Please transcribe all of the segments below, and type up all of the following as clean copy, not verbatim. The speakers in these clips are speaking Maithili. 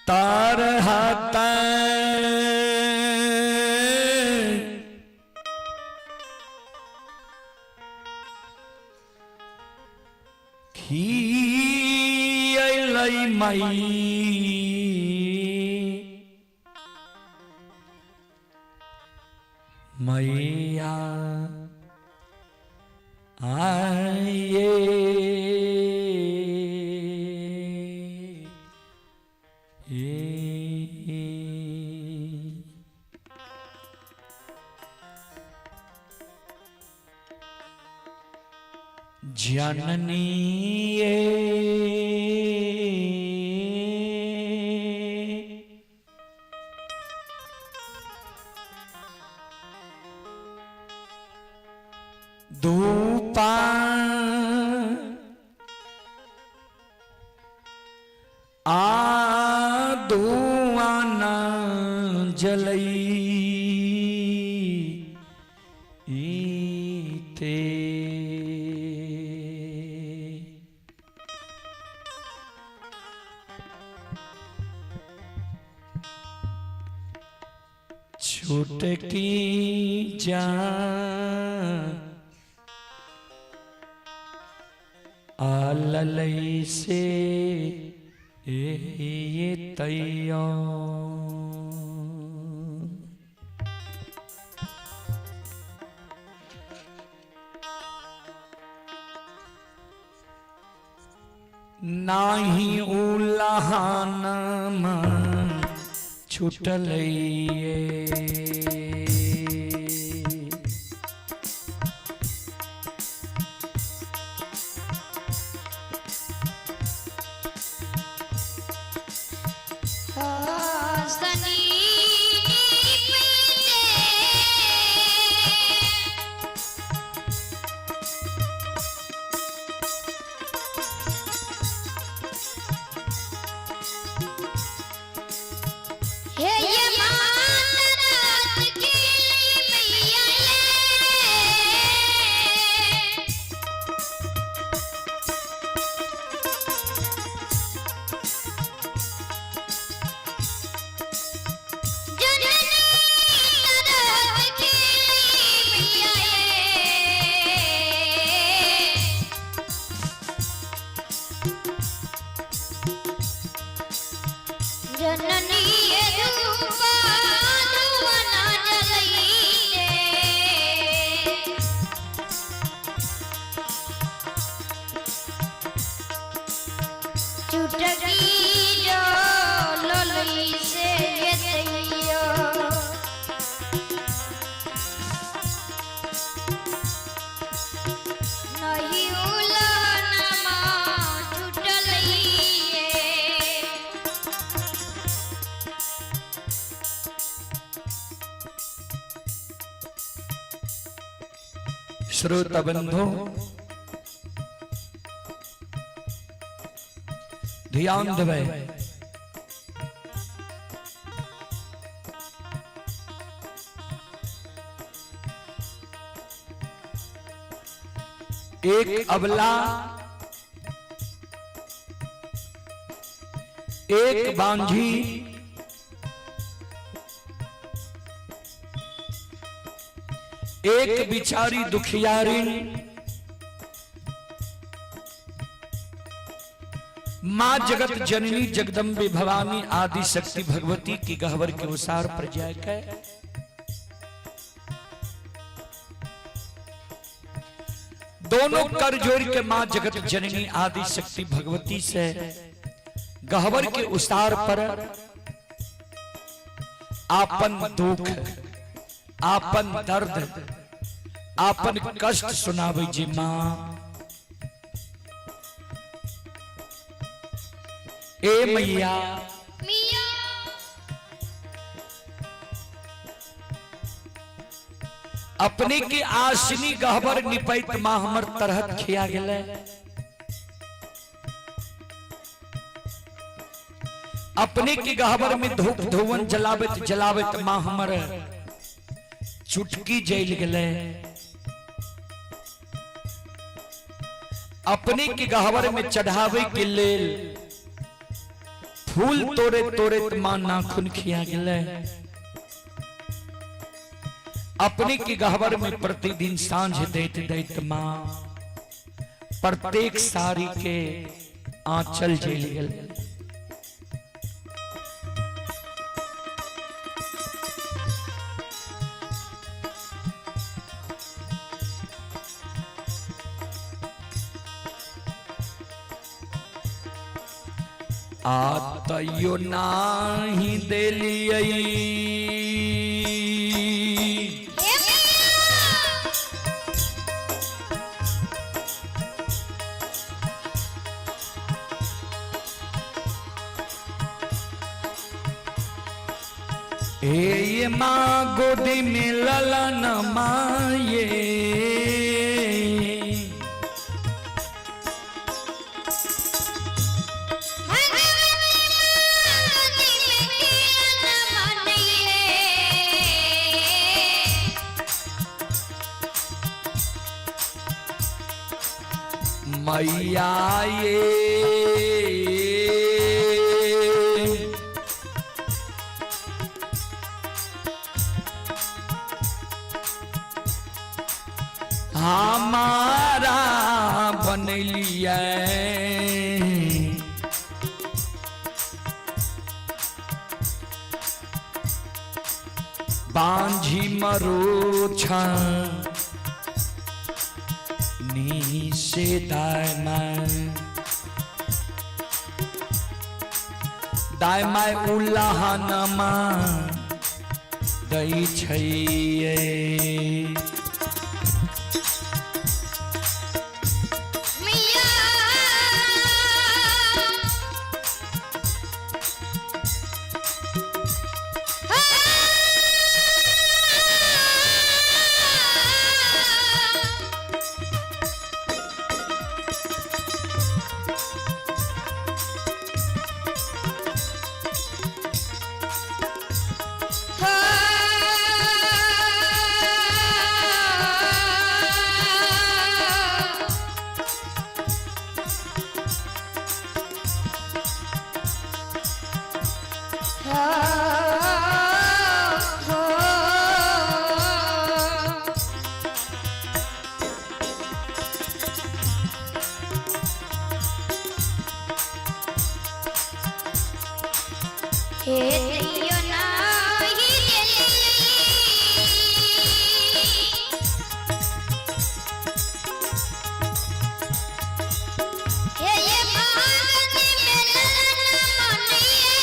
तार हाथ खियलै मई मैया आइए। जननी धूपा आ धुआना जलई ते। छुटकी जा आललई से ये तैया। नाही उलहान छुटलैये। हे ये मात रात खेली मैया ये। जननी रात खेली मैया ये। जननी रूपा धुवना जलई रे। चुटकी जो लोलई से गेतैयो। नहीं उलनमा छुटलई रे। श्रोता बंधु ध्यान देवे, एक अबला एक बांझी एक बिचारी दुखियारिन मां जगत जननी जगदम्बे भवानी आदि शक्ति भगवती की गहवर के उसार पर जाकर दोनों कर जोड़ के मां जगत जननी आदि शक्ति भगवती से गहवर के उसार पर आपन दुख आपन दर्द आपन कष्ट सुनावे जी मां। ए मैया मिया अपने के आसनी गहबर निपैत मां हमर तरहत खिया गेलै। अपने के गहबर में धूप धुवन जलाबत जलाबत मां हमर चुटकी जल गेलै। अपने के गहबर में चढ़ावे के लेल फूल तोड़े तोड़े मां नाखून खिया गेलै। अपने के गहबर में प्रतिदिन सांझ दैत दैत मां प्रत्येक साड़ी के आंचल जल गेल। आ तैयो नाही देलियै। हे मैया। हे ये माँ गोदी में ललन माये। भगवती माँ गोदी में खिलौना मानिए। मैया ये हमारा बनलिए। बांझी मरोछा नीसे दाय माय दाय माय उल्लाहनमा दै छैये। मैया। हे दैयो नाही देली। हे ये भगवती में ललन मानिए।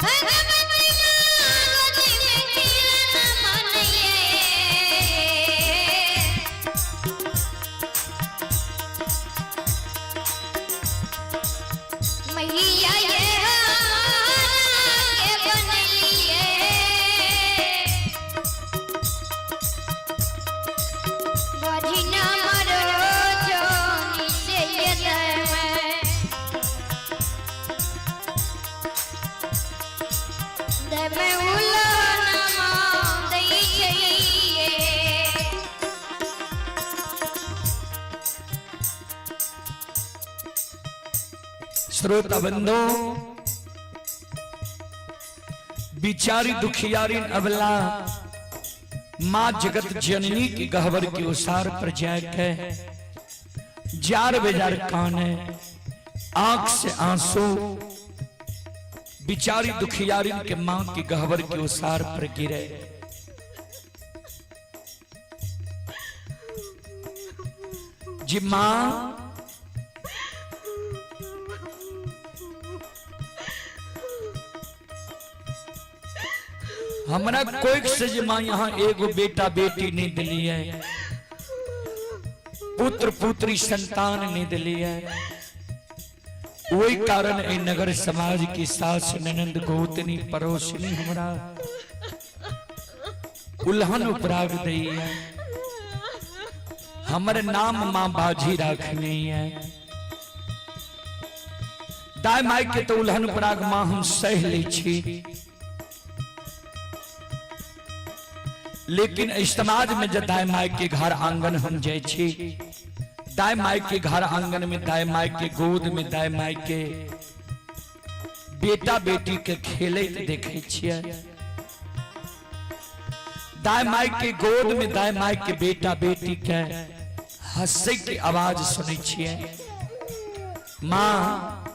भगवती माँ गोदी में खिलौना मानिए। मैया ये हमारा के बनलिए। बधिना मरो जोनी से ये दम दम उलाना दै चाहिए। श्रोता बंधो, बिचारी दुखियारी अबला माँ जगत जननी की गहवर की उसार पर जाके जार बेजार कान है, आंख से आंसू बिचारी दुखियारी के मां की गहवर की उसार पर गिरे। जी मां, हमरा कोई से जे मां यहाँ एगो बेटा बेटी नहीं दिली है, पुत्र पुत्री संतान नहीं दिली है, वही कारण ए नगर समाज की सास ननंद गोतनी पड़ोसनी हमरा उल्हन उपराग दई है, हमर नाम मां बाजी रखनी है। दाय माई के तो उल्हन उपराग मां हम सह लै छी, लेकिन एहि समाज में जब दाय माय के घर आंगन हम जाइ छी, दाय माय के घर आंगन में, दाय माय के गोद में, दाय माय के बेटा बेटी के खेलैत देखे छियै, दाय माय के गोद में दाय माय के बेटा बेटी के हंसे के आवाज सुनै छियै। माँ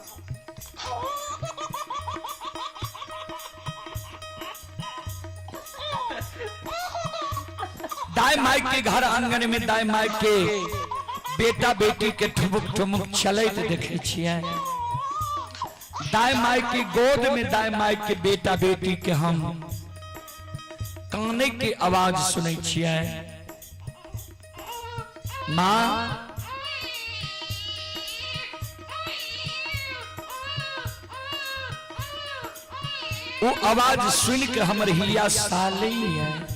दाय माय के घर आंगन में दाय माय के बेटा बेटी के ठुमुक ठुमुक चलैत देखे छियै, दाय माय के गोद में दाय माय के बेटा बेटी के हम काने के आवाज सुनै छियै। माँ वो आवाज सुन के हमर हिया साले है।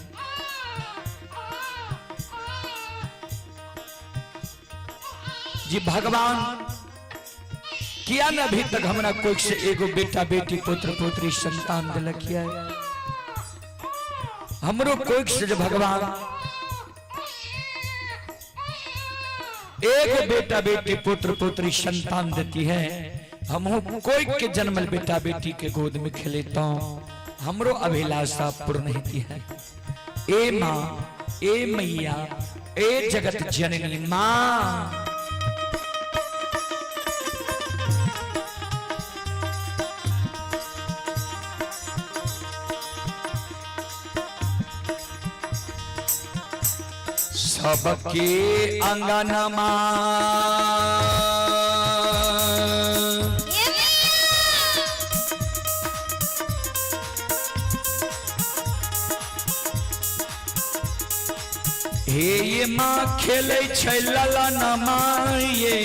जी भगवान किया न अभी तक हमरा कोई से एगो बेटा बेटी पुत्र पुत्री संतान दिलक है। हमरो कोई से जे भगवान एगो बेटा बेटी पुत्र पुत्री संतान देती है, हम कोई के जन्मल बेटा बेटी के गोद में खेलेता हूं, हमरो अभिलाषा पूर्ण होती है। ए माँ, ए मैया, ए जगत जननी माँ, सबके अंगनमा ए मैया हे ये माँ खेले छै ललनमा ये,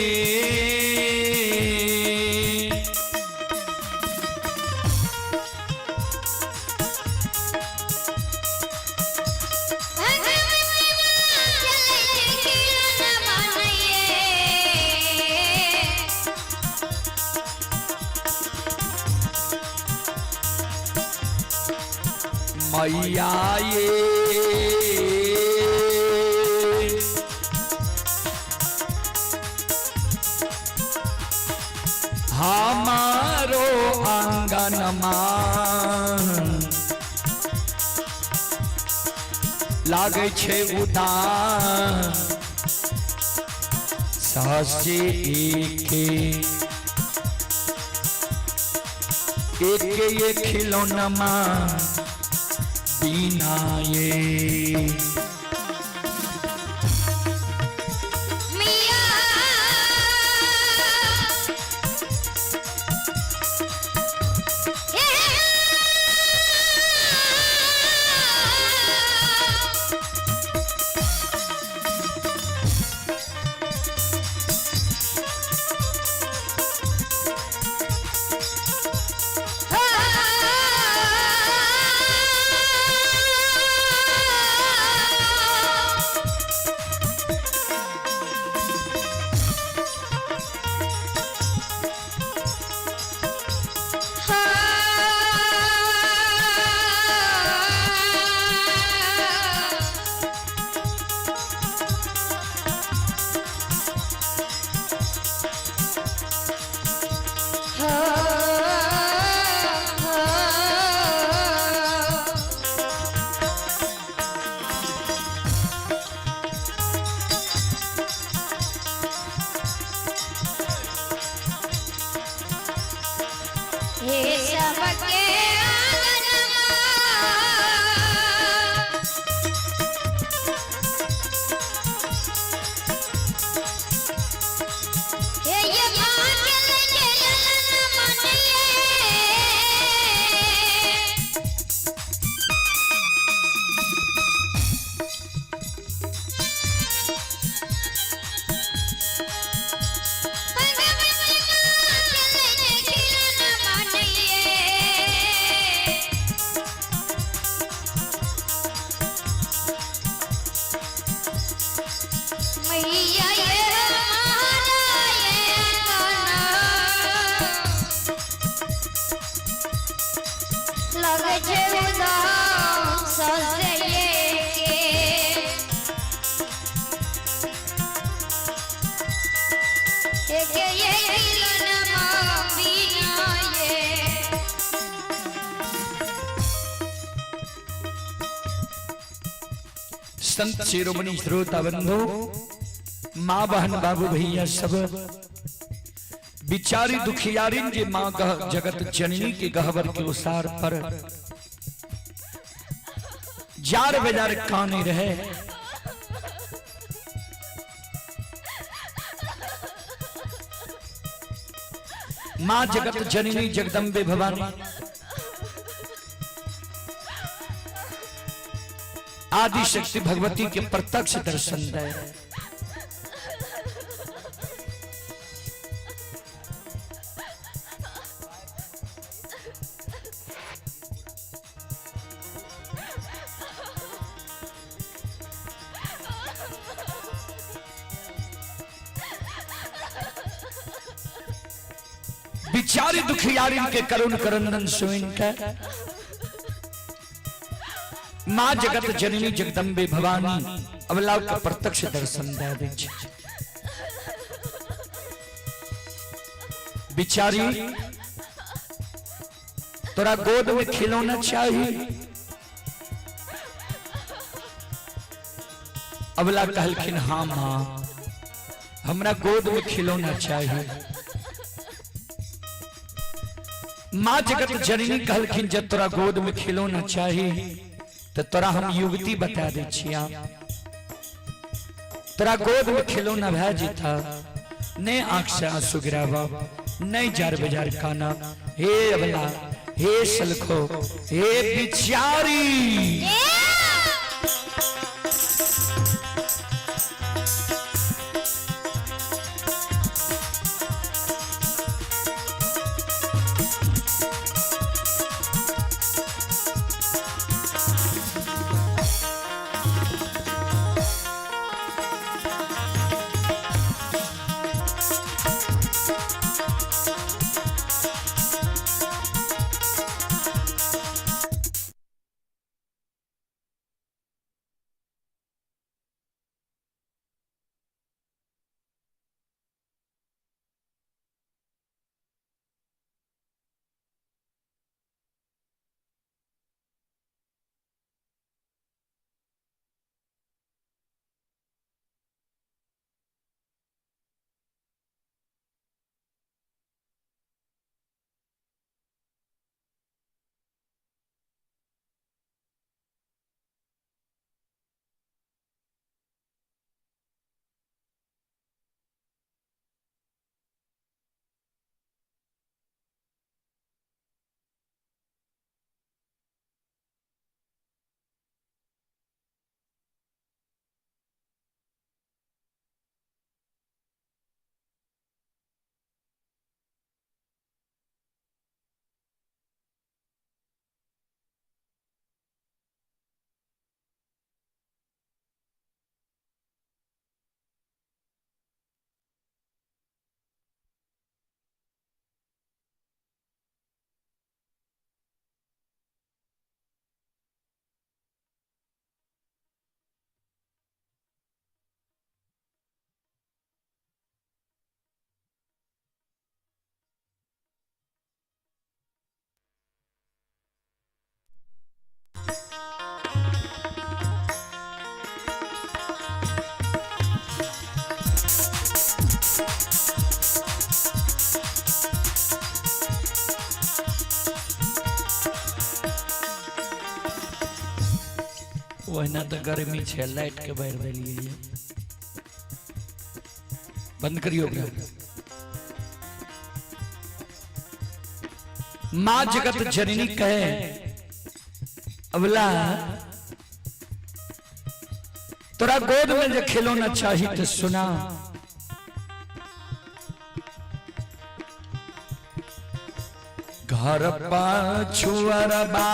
भगवती माँ चलै छै खिलौना बनैये। मैया ये हमारो आंगनमा लागै छै उदास ससे एके एके ये खिलौनमा बिना ये। मिया हे हे सबके आंगनमा हे ये भाग्य के ललन मनये। भगवती माँ चलै छै खिलौना बनैये। मैया ये महाराये काना लगे छै उदास ससे ये के। संत शिरोमणि श्रोता बंधु, माँ बहन बाबू भैया सब, बिचारी दुखियारिन जे माँ गह जगत जननी के गहवर के उसार पर जार बेजार काने रहे। माँ जगत जननी जगदम्बे भवानी आदि शक्ति भगवती के प्रत्यक्ष दर्शन दे। बिचारी दुखियारी के करुण करंदन सुन के माँ जगत जननी जगदम्बे भवानी अवलाव के प्रत्यक्ष दर्शन दे दै छै। बिचारी तोरा गोद में खिलौना चाहिए। अबला कहलखिन हाँ माँ, हमरा गोद में खिलौना चाहिए। माँ जगत जननी कहलखिन जब तोरा गोद में खिलौना चाहिए तो तोरा हम युवती बता दै छिया, तोरा गोद में खिलौना भए जेता, ने आंख से आंसू गिरावा, नहीं जार बजार काना। हे अबला, हे सलखो, हे बिचारी, ओहिना तो गर्मी छै, लाइट के बारि देलियै, बंद करियो ओकरा। माँ जगत जननी कहे अबला तोरा गोद में जे खिलौना चाही तो सुना, घर पाछुअरबा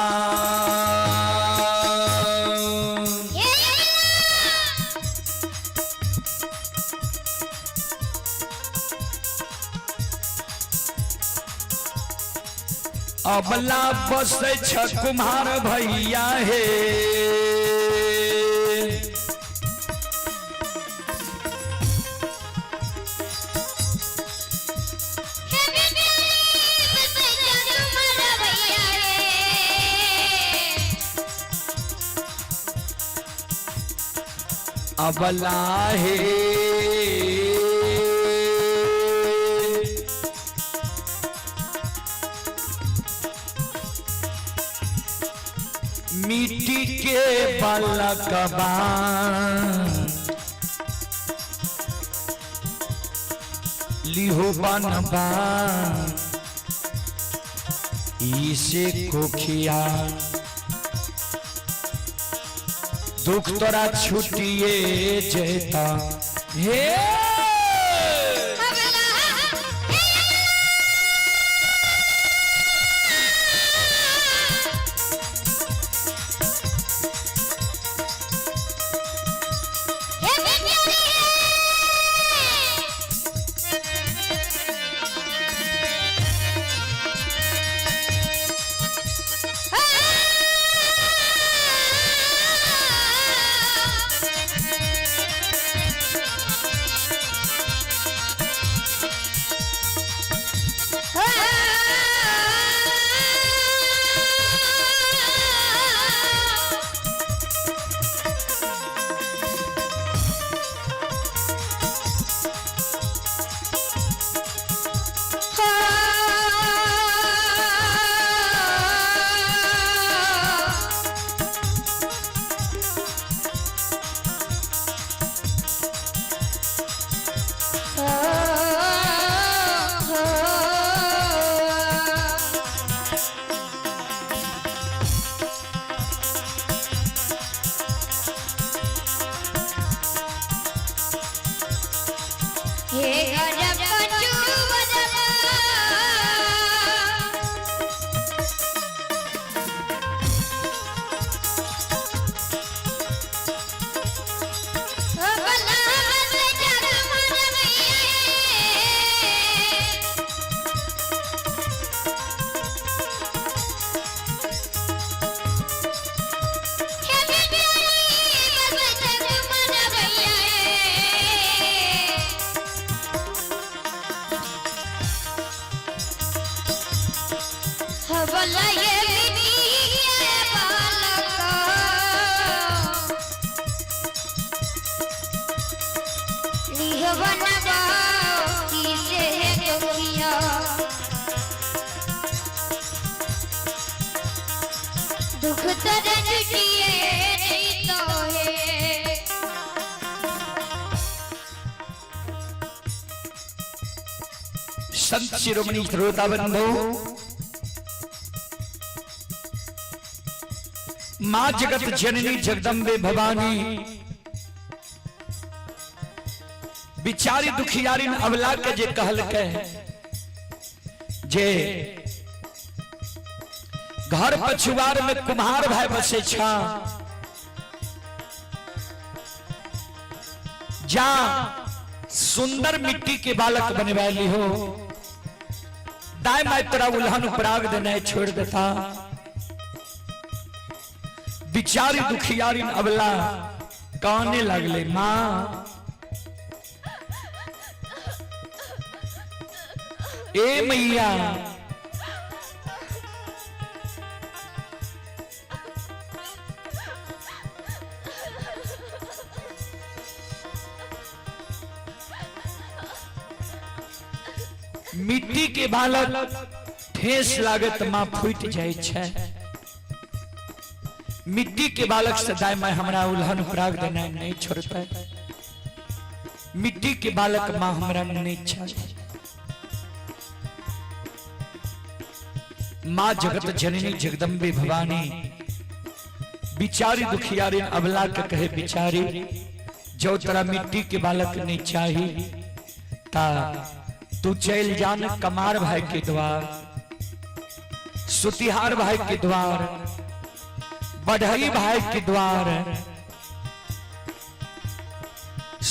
अबला बस छ कुम्हार भैया हे, अबला हे मिट्टी के बलकबा लिहो बनबा इसे कोखिया दुख तोरा छुटिए जेता हे। अबला हे हे बिटिया हे गजब चूबदला बला बस जग मन हे बिटिया बस जग मन भैया हवला ये बिटिया बालक लिहवन बाकी से दुखिया दुख तर छुटिए नहीं तो है। संत शिरोमणि श्रोता बंधु, माँ जगत जननी जगदम्बे भवानी बिचारी दुखियारी अबला के जे कहल के जे घर पछुआर में कुम्हार भाई बसे छा, जा सुंदर मिट्टी के बालक बनवाली हो, दाएं माई तोरा उल्हन उपराग देना छोड़ देता। बिचारी दुखियारी अबला काने लगले, मां ए मैया, मिट्टी के बालक ठेस लागत मां फूट जाए छै, मिट्टी के बालक से दाय मां हमरा उल्हन उपराग देना नहीं छोड़ते, मिट्टी के बालक मां हमरा नहीं छोड़ते। मां जगत जननी जगदम्बे भवानी बिचारी दुखियारी अबला के कहे बिचारी जो तोरा मिट्टी के बालक नहीं चाही ता तू चल जान कमार भाई के द्वार, सुतिहार भाई के द्वार, बढ़ई भाई के द्वार,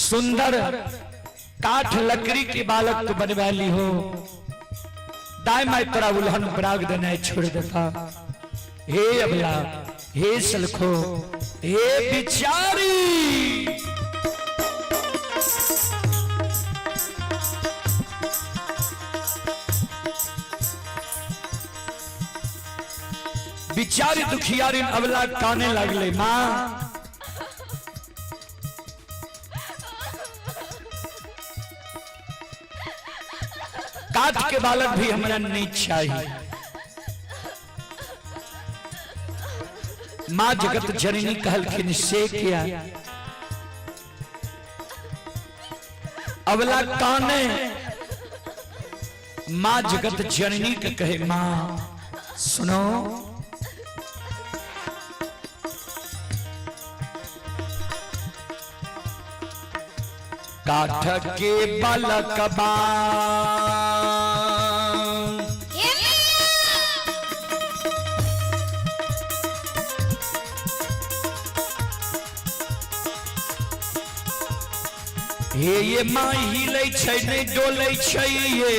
सुंदर काठ लकड़ी के बालक तू बनवाली हो, दाई माई तोरा उल्हन पराग देना छोड़ देता। हे अबला, हे सलखो, हे बिचारी, बिचारी दुखियारी अबला काने लगले, मां काठ के बालक भी हमरा नहीं चाहिए। माँ जगत जननी कहलखिन से किया अवला काने माँ जगत जननी के कहे माँ सुनो काठ के बालकबा हे मैया हे ये माँ हिलै छै नहि डोलै छै ये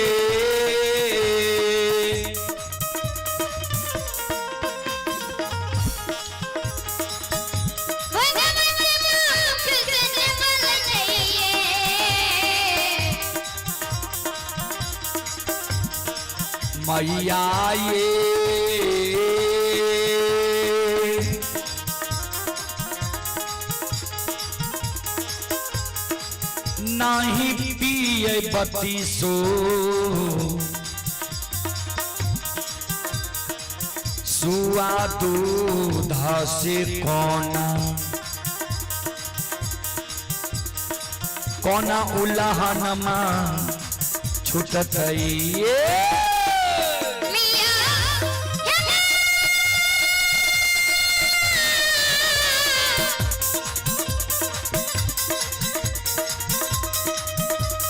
भगवत मुख से बल चाहिए। मैया ये नाही पिए बतीसो सुआ दूध से कोना कोना उलहनमा छूटत ये। मिया हे माँ।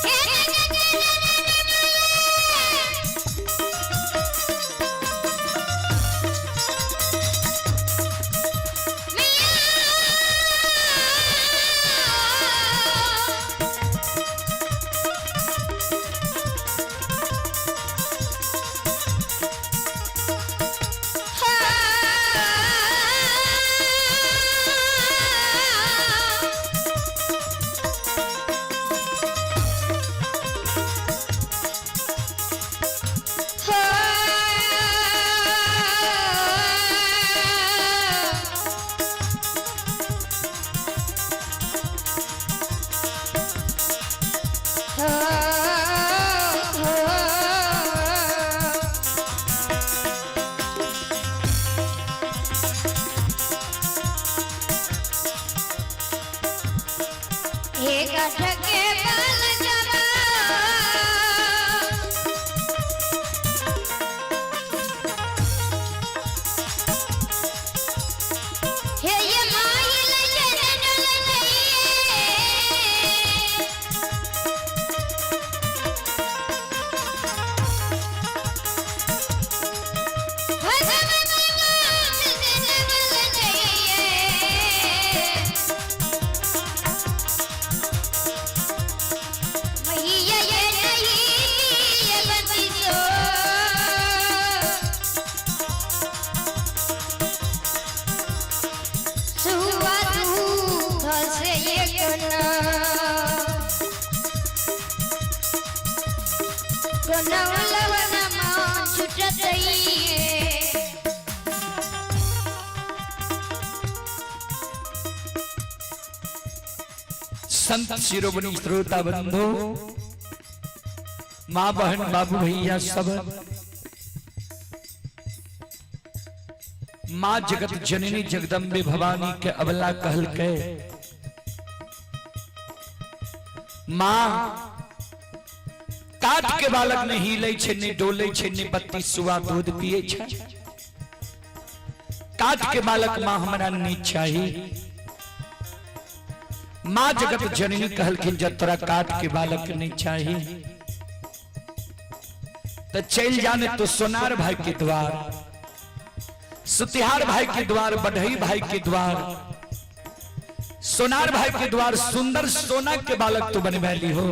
हे जगत जननी मिया। हे काठ के बालकवा हे ये माई लजन लजइए। भगवत मुख से बल चाहिए। मैया ये नहीं ये बंदिशो सुआ दूध से ये कोना कोना लवन मां छुटत ये। संत शिरोमणि श्रोता बंधु माँ बहन बाबू भैया सब माँ जगत जननी जगदम्बे भवानी के अबला कहल के माँ काट के बालक नहीं हिलै छै नहीं डोलै छै नहीं बत्ती सुआ दूध पिए छै। काट के बालक माँ हमरा नहीं चाहिए। माँ जगत जननी कहलखिन जब तोरा काट के बालक नहीं चाहिए तो चल जाने तो सोनार भाई के द्वार, सुतिहार भाई के द्वार, बढ़ई भाई के द्वार, सोनार भाई के द्वार सुंदर सोना के बालक तो बनवैली हो।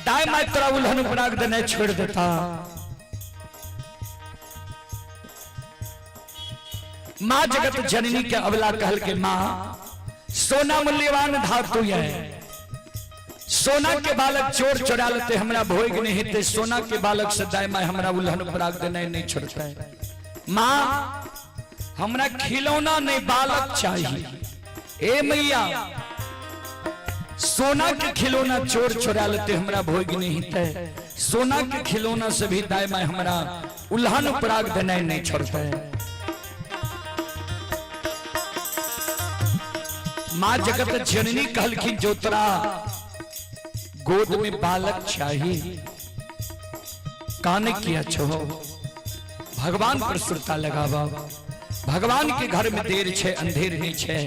दाय my तोरा उल्हन उपराग देने छोड़ देता। माँ जगत जननी के अबला कहल के माँ सोना मूल्यवान धातु है, सोना के बालक चोर चोरा लेते हमरा भोग नहीं हेते, सोना के बालक से दाय my हमरा उल्हन उपराग देने नहीं छोड़ते। माँ हमरा खिलौना नहीं बालक चाहिए। ए मैया सोना के खिलौना चोर चोरा लेते हमरा भोग नहीं हिते। सोना के खिलौना से भी दाय माय हमरा उल्हन उपराग देनाइ नहीं छोड़ते। माँ जगत जननी कहलखिन जो तोरा गोद में बालक चाहिए, कान किया छो, भगवान पर सुरता लगावा। भगवान के घर में देर छे अंधेर नहीं छे,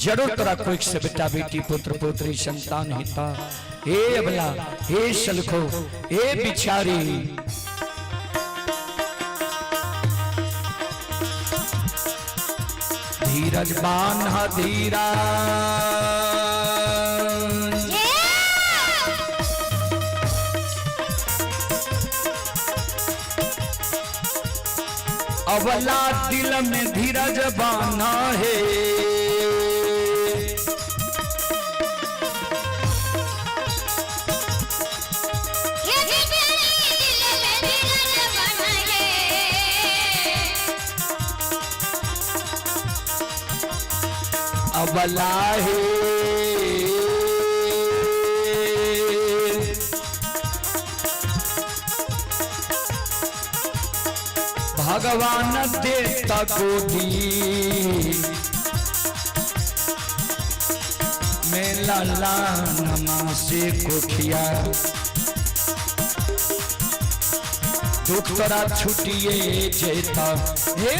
जरूर तोरा कोई से बेटा बेटी पुत्र पुत्री संतान हिता। हे अबला, हे सलखो, हे बिचारी, धीरज बान्हा धीरा। अबला दिल में धीरज बान्हा है। अबला है भगवान देता गोदी मेला लानमा से कोखिया, दुख तोरा छुटिए जेता। हे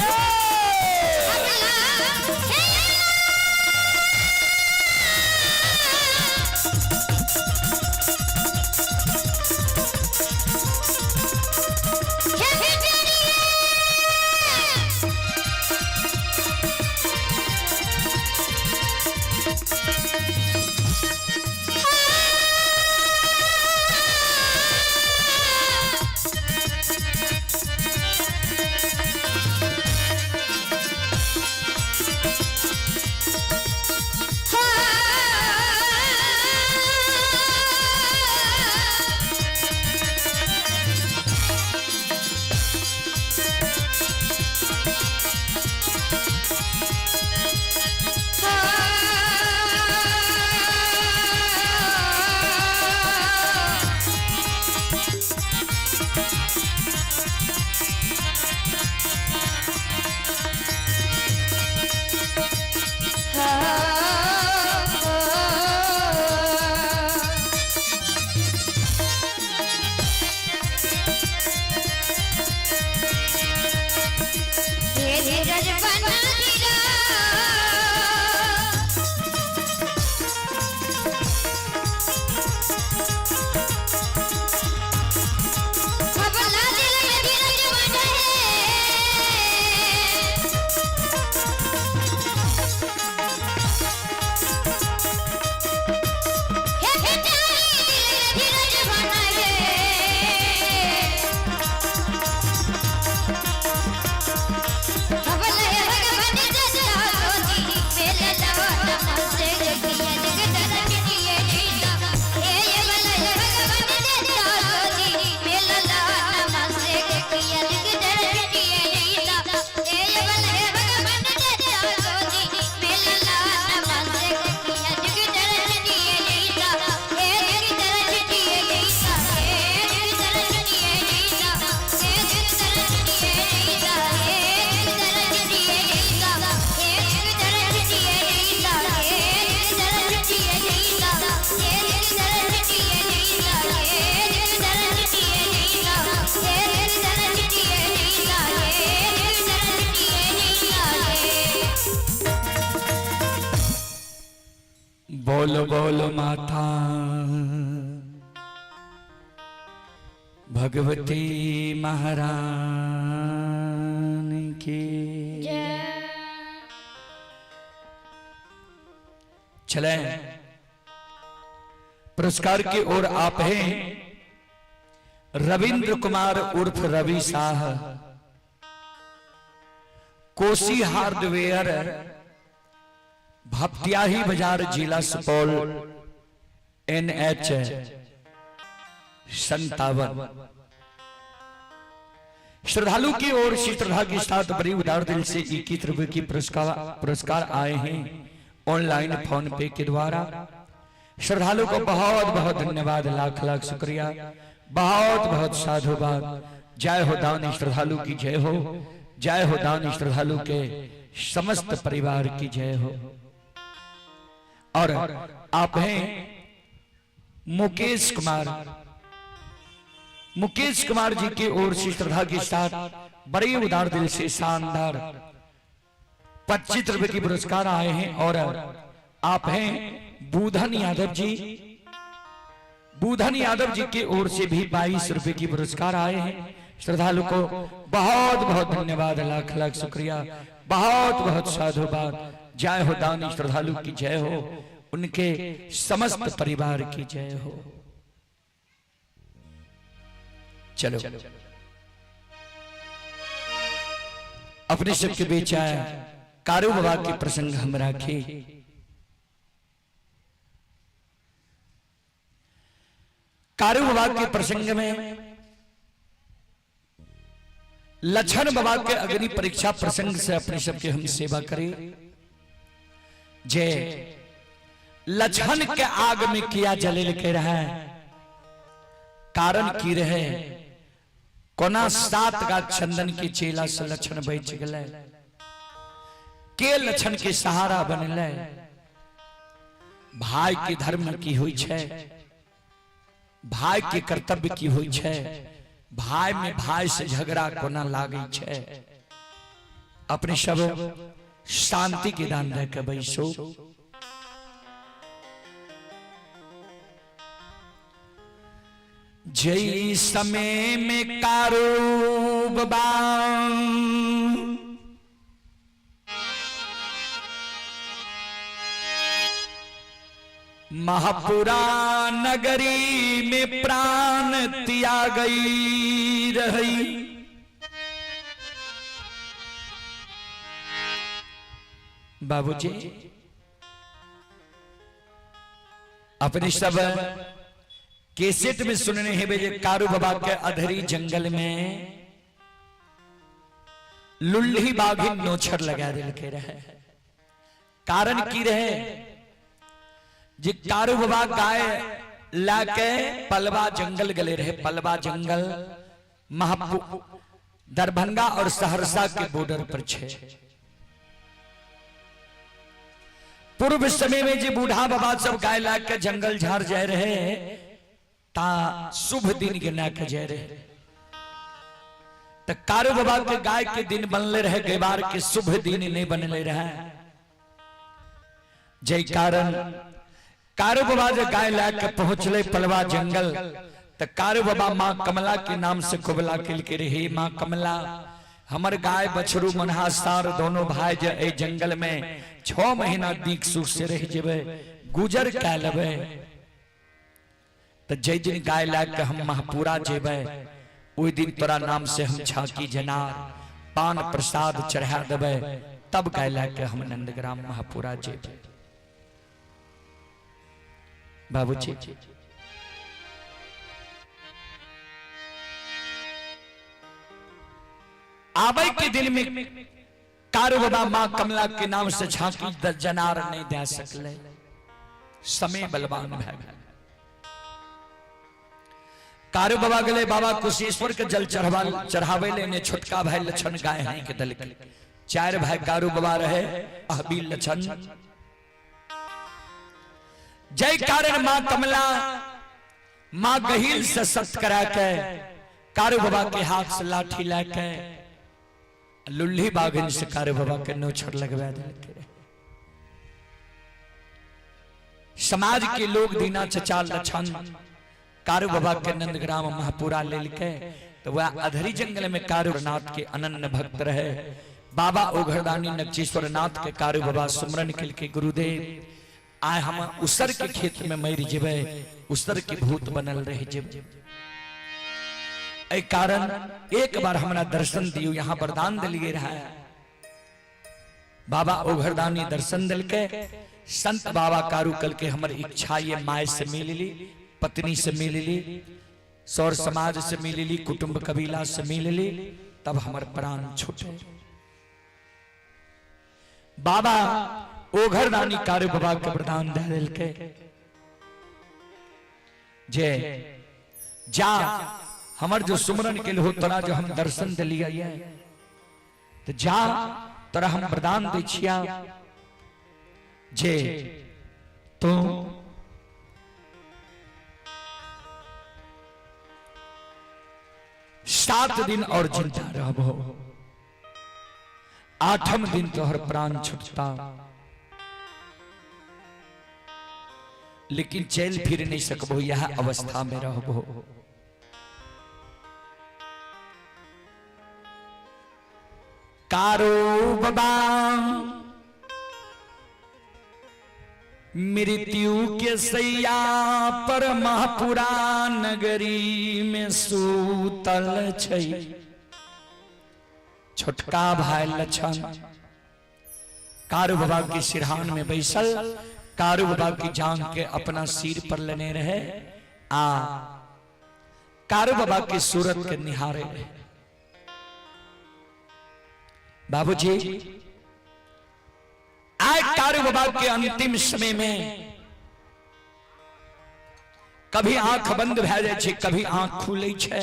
धीरज बना धीरा। अबला दिल में धीरज बना है। हे बेचारी दिल में धीरज बना है। अबला हे भगवान देता गोदी मेला लावा से जगिया जगत छुटिए जीता। हे अबला हे भगवान देता गोदी मेला लावा से जगिया जगत छुटिए जीता। हे अबला हे भगवान देता गोदी मेला लावा से जगिया जगत छुटिए जीता। हे जगत छुटिए जीता, हे जगत छुटिए जीता, हे जगत छुटिए जीता, हे जगत छुटिए जीता, हे जगत छुटिए जीता, हे जगत छुटिए जीता, हे जगत छुटिए जीता, हे जगत छुटिए जीता, हे जगत छुटिए जीता, हे जगत छुटिए जीता। बोलो बोलो माता भगवती महारानी की चले। पुरस्कार की ओर आप हैं रविंद्र कुमार उर्फ रवि शाह, कोसी हार्डवेयर, भपटियाही बाजार, जिला सुपौल, NH 57। श्रद्धालु की ओर से श्रद्धा के साथ बड़ी उदार दिल से 21 रुपए की पुरस्कार आए हैं ऑनलाइन फोन पे के द्वारा। श्रद्धालु को बहुत बहुत धन्यवाद, लाख लाख शुक्रिया, बहुत बहुत साधुवाद। जय हो दानी श्रद्धालु की जय हो, जय हो दानी श्रद्धालु के समस्त परिवार की जय हो। और आप हैं मुकेश कुमार, मुकेश कुमार जी की ओर से श्रद्धा के साथ बड़े उदार दिल से शानदार 25 रुपए की पुरस्कार आए हैं। और आप हैं बुधन यादव जी, बुधन यादव जी की ओर से भी 22 रुपए की पुरस्कार आए हैं। श्रद्धालु को बहुत बहुत धन्यवाद, लाख लाख शुक्रिया, बहुत बहुत साधुवाद। जय हो दानी श्रद्धालु की जय हो, उनके समस्त परिवार की जय हो। चलो अपने सबके बीच आए कारू बाबा के प्रसंग हम राखे। कारू बाबा के प्रसंग में लक्षण बाबा के अग्नि परीक्षा प्रसंग से अपने सबके हम सेवा करें। जे लक्षण के आग में किया जले के रहा है, कारण की रहे कोना 7 गाछ चंदन के चेला से लक्षण बच गए, के लक्षण के सहारा बनले। भाई के धर्म की हुई छे, भाई के कर्तव्य की हुई छे, भाई में भाई से झगड़ा कोना लागे छे। अपने सब शांति के दान दे के बैसो। जय समय में कारू बाबा महापुरा नगरी में प्राण त्याग गई रही। बाबूजी अपने सब कैसेट में सुनने हैं जे कारू बाबा के अधरी जंगल में लुल्ही बाघिन नोछर लगा दिल के रहे। कारण की रहे जे कारू बाबा गाय लाके पलवा जंगल गले रहे। पलवा जंगल महापु दरभंगा और सहरसा के बॉर्डर पर छे। पूर्व समय में जे बूढ़ा बाबा सब गाय ला के जंगल झाड़ जाए रहे ता शुभ दिन के ना के जाए रहे। त कारू बाबा के गाय के दिन बनले रहे, गेबार के शुभ दिन नहीं बनले रहे। जय कारण कारू बाबा जे गाय ला के पहुंचले पलवा जंगल त कारू बाबा मां कमला के नाम से कुबला किल के रही, मां कमला हमर गाय बछरू मनहा सार दोनों भाई जे ए जंगल में 6 महीना दीक सुख से रह जेबे, गुजर कै लेबे। त जै दिन गाय ला के हम महापुरा जेबे ओहि दिन तोरा नाम से हम छाकी जनार पान प्रसाद चढ़ा देबे, तब गाय ला के हम नंदग्राम महापुरा जेबे। बाबूजी आवे के दिन में कारू बाबा मां कमला के नाम से झांकी जनार नहीं दे सकले, समय बलवान भय गए। कारू बाबा गले बाबा कुशेश्वर के जल चढ़ावे लेने छोटका भाई लक्षण गाय हैं के दल के 4 भाई कारू बाबा रहे अहबी लक्षण। जय कारण मां कमला मां गहील से सत करा के कारू बाबा के हाथ से लाठी लाके लुल्ही बाघिन से कारू बाबा के नोछर लगवा दिलके। समाज के लोग दीना चचा लक्षण कारू बाबा के नंदग्राम महापुरा लेलके तो वह अधरी जंगल में कारूनाथ के अनन्य भक्त रहे। बाबा ओघरदानी नक्चेश्वर नाथ के कारू बाबा सुमरन के गुरुदेव आए हम उसर के खेत में मर जेबे, उसर के भूत बनल रह जेबे। कारण एक बार हमरा दर्शन दियो, यहाँ वरदान दिलिए रहा है। बाबा ओघरदानी दर्शन दिलके संत बाबा कारू कल के हमर इच्छा ये my से मिल ली, पत्नी से मिल ली, सौर समाज से मिल ली, कुटुंब कबीला से मिल ली, तब हमर प्राण छूटे। बाबा ओघरदानी कारू बाबा के वरदान दे दिलके। जे जा हमर जो सुमरन के हो तोरा जो हम दर्शन दिलियै तो जा तोरा हम वरदान दै छिया जे तू 7 दिन और जिंदा रहबो, आठम दिन तोहर प्राण छुटता, लेकिन चल फिर नहीं सकबो, यह अवस्था में रहबो। कारो बाबा मृत्यु के सैया पर महापुरा नगरी में सूतल छै। छोटका भाई लक्षण कारू बाबा के सिरहान में बैसल, कारू बाबा की जांग के अपना सिर पर लेने रहे आ कारू बाबा की सूरत के निहारे रहे। बाबूजी, आज कारू बाबा के अंतिम समय में कभी आंख बंद भए जाइ छै, कभी आंख खुलै छै,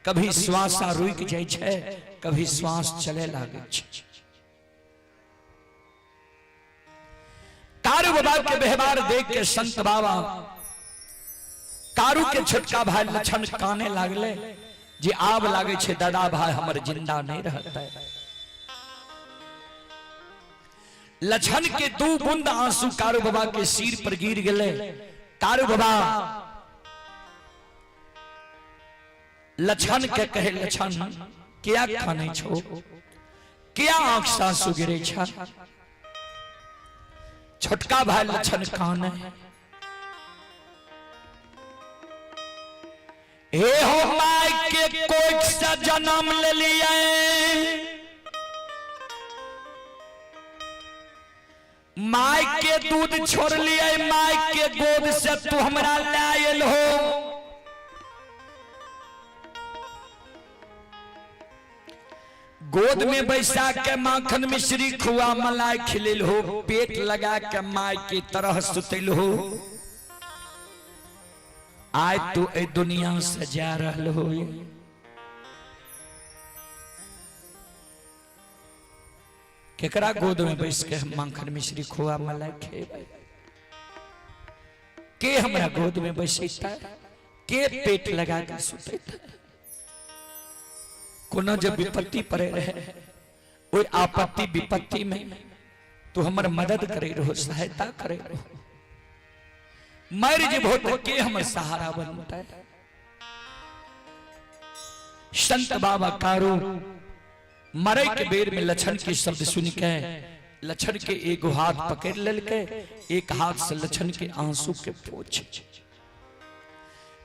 कभी श्वास रुकि जाइ छै, कभी श्वास चले लागै छै। कारू बाबा के व्यवहार देख के संत बाबा कारू के छोटका भाई लक्षण काने लागले जे आब लागे छै दादा भाई हमर जिंदा नहीं रहता। लक्षण के दू बूंद आंसू कारू बाबा के सिर पर गिर गेले। कारू बाबा लक्षण के कहे, लक्षण, क्या खाने छो, क्या आंख से आंसू गिरे छा? छोटका भाई लक्षण काने, हे हो my के कोख से जन्म ले लिया, my के दूध छोड़ लिया, my के गोद से तू हमरा लायल हो। गोद में बैसा के माखन मिश्री खुआ मलाई खिलेल हो, पेट लगा के my के तरह सुतल हो, आय तू ए दुनिया से जा रहल हो। केकरा गोद में बैस के हम माखन मिश्री खोआ मलाई खेबै? के हमरा गोद में बैसैता? के पेट लगा के सुतैता? कोनो जब विपत्ति पड़े रहे, ओहि आपत्ति विपत्ति में तू हमर मदद करे रहो, सहायता करे रहो। मर जेबहो तऽ के हमर सहारा बनतै? संत बाबा कारू मरे के बेर में लक्षण के शब्द सुन के लक्षण के एगो हाथ पकड़ लेलके, एक हाथ से लक्षण के आंसू के पोछ।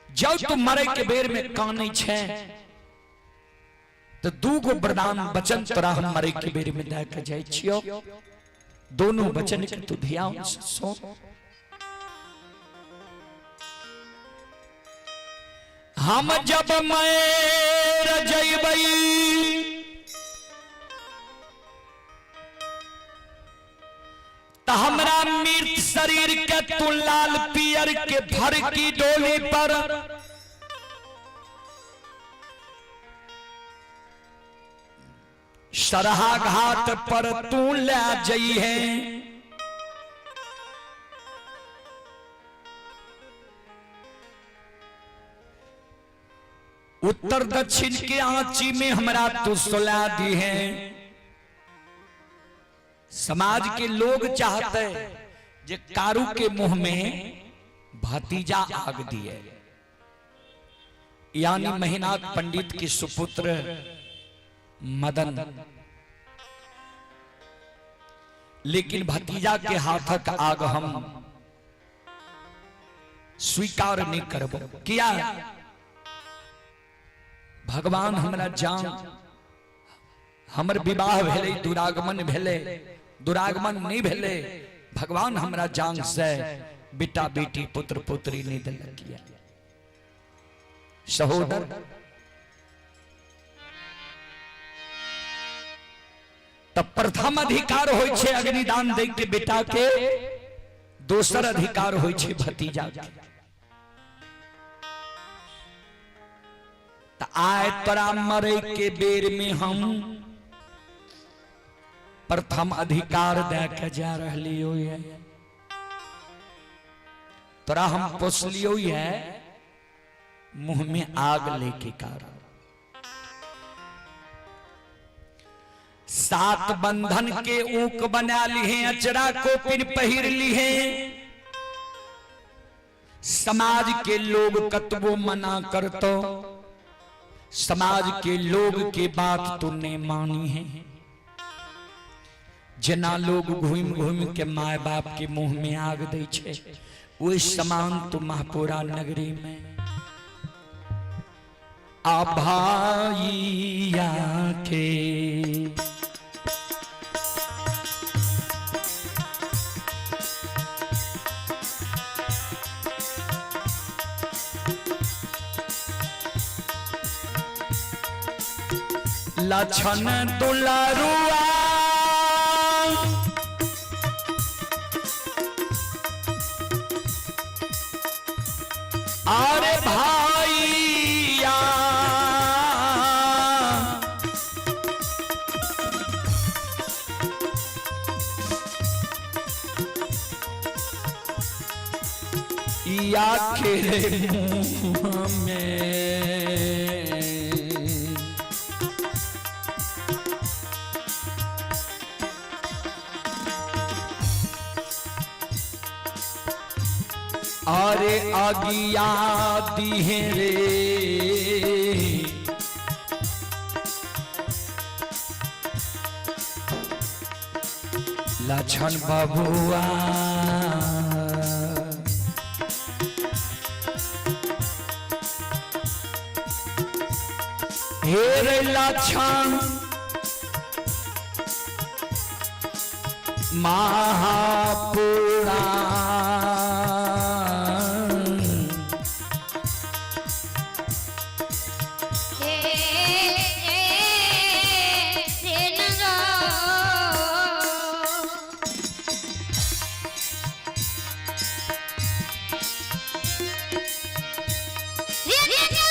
जब तू मरे के बेर में कानै छै तो दू गो वरदान वचन तोरा हम मरे के बेर में दे के जाइ छियो। दोनों वचन के तू ध्यान से सुन। हम जब मर जइबै त हमरा मृत शरीर के तू लाल पियर के भर की डोली पर सरहा घाट पर तू ले जइहे। उत्तर दक्षिण के आंची में हमरा तू सुला दी है। समाज के लोग चाहते जे कारू के मुंह में भतीजा आग दिए, यानी महिनाथ पंडित के सुपुत्र मदन, लेकिन भतीजा के हाथक आग हम स्वीकार नहीं करब। किया? भगवान हमरा जान हमर विवाह भेलै, दुरागमन भेलै, दुरागमन नहीं भेलै, भगवान हमरा जान से बेटा बेटी पुत्र पुत्री नहीं देलक। सहोदर, तब प्रथम अधिकार होइ छै अग्निदान दै के बेटा के, दोसर अधिकार होइ छै भतीजा के। त आय तोरा मरे के बेर में हम प्रथम अधिकार दे के जा रहलियो ये। तोरा हम पोसलियो ये मुंह में आग लेके कारण। 7 बंधन के ऊक बना लिए, अचरा को पिन पहिर लिए। समाज के लोग कतबो मना करतो, समाज के लोग के बात तुमने मानी है। जना लोग घूम घूम के माय बाप के मुंह में आग दे छे, वही समान तू महापुरा नगरी में आभाइया के लक्षण दुलारुआ अरे भाइया या के मुंह में अरे अगिया दिहे रे लक्षण बबुआ। हे रे लक्षण महापुरा हे रे नंगा। रे नंगा।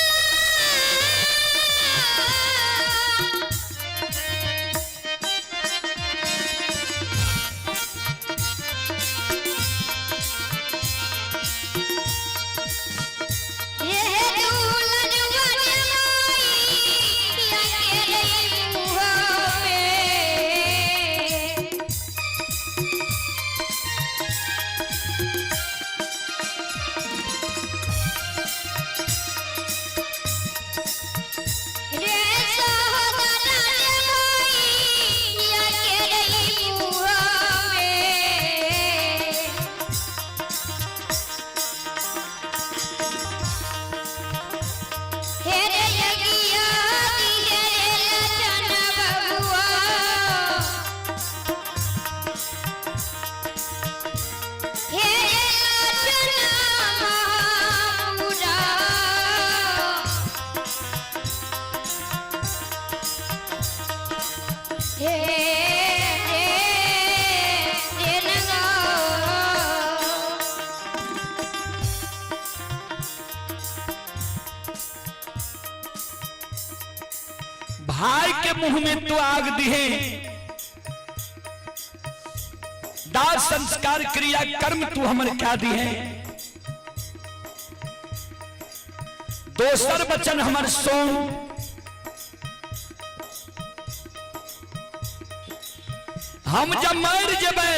हे दुल्हन बनवाई या के रे मुँह में। रे सहोदरा रे भाई या के रे मुँह में। हे रे यगिया दिहे रे लचन बबुआ। हे रे लचन महापुरा। हे रे रे नंगा। भाई के मुंह में तो आग दिहे, दाह संस्कार क्रिया कर्म तू हमर क्या दिहे। दोसर वचन हमर सोम, हम जब मर जबै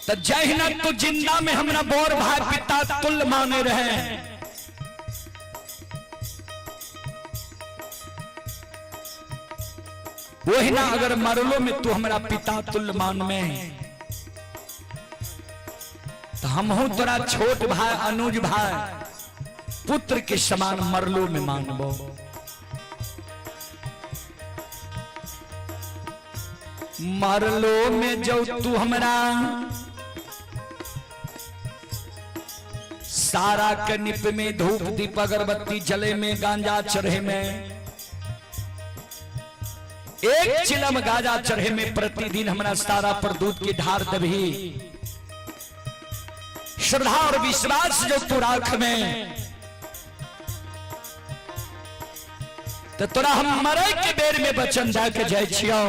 त जहिना तू जिंदा में हमरा बोर भाई पिता तुल्य माने रहे, वही ना अगर मरलो में तू हमरा पिता तुल्य मान में, तो हम हूं तोरा छोट भाई अनुज भाई पुत्र के समान मरलो में मानबो। मरलो में जो तू हमरा सारा के निप में धूप दीप अगरबत्ती जले में गांजा चढ़े में, एक चिलम गांजा चढ़े में प्रतिदिन हमरा सारा पर दूध की ढार दबी। श्रद्धा और विश्वास जो तू राख में तो तोरा हम मरे के बेर में वचन दे के जाय छियो।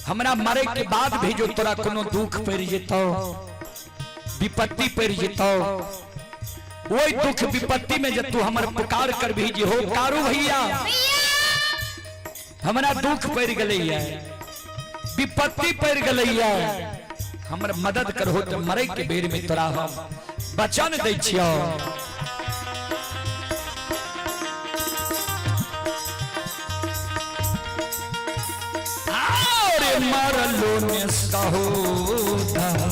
हमरा मरे के बाद भी जो तोरा कोनो दुख पड़ जेतो, विपत्ति पड़ जेतो, वही दुख विपत्ति में जब तू हमर पुकार कर भी जे हो कारू भैया हमरा दुख पड़ गई है, विपत्ति पड़ गई है, हमर मदद करहो तो मरे के बेर में तोरा हम वचन दै छियो। अरे मरलो ने सहोदर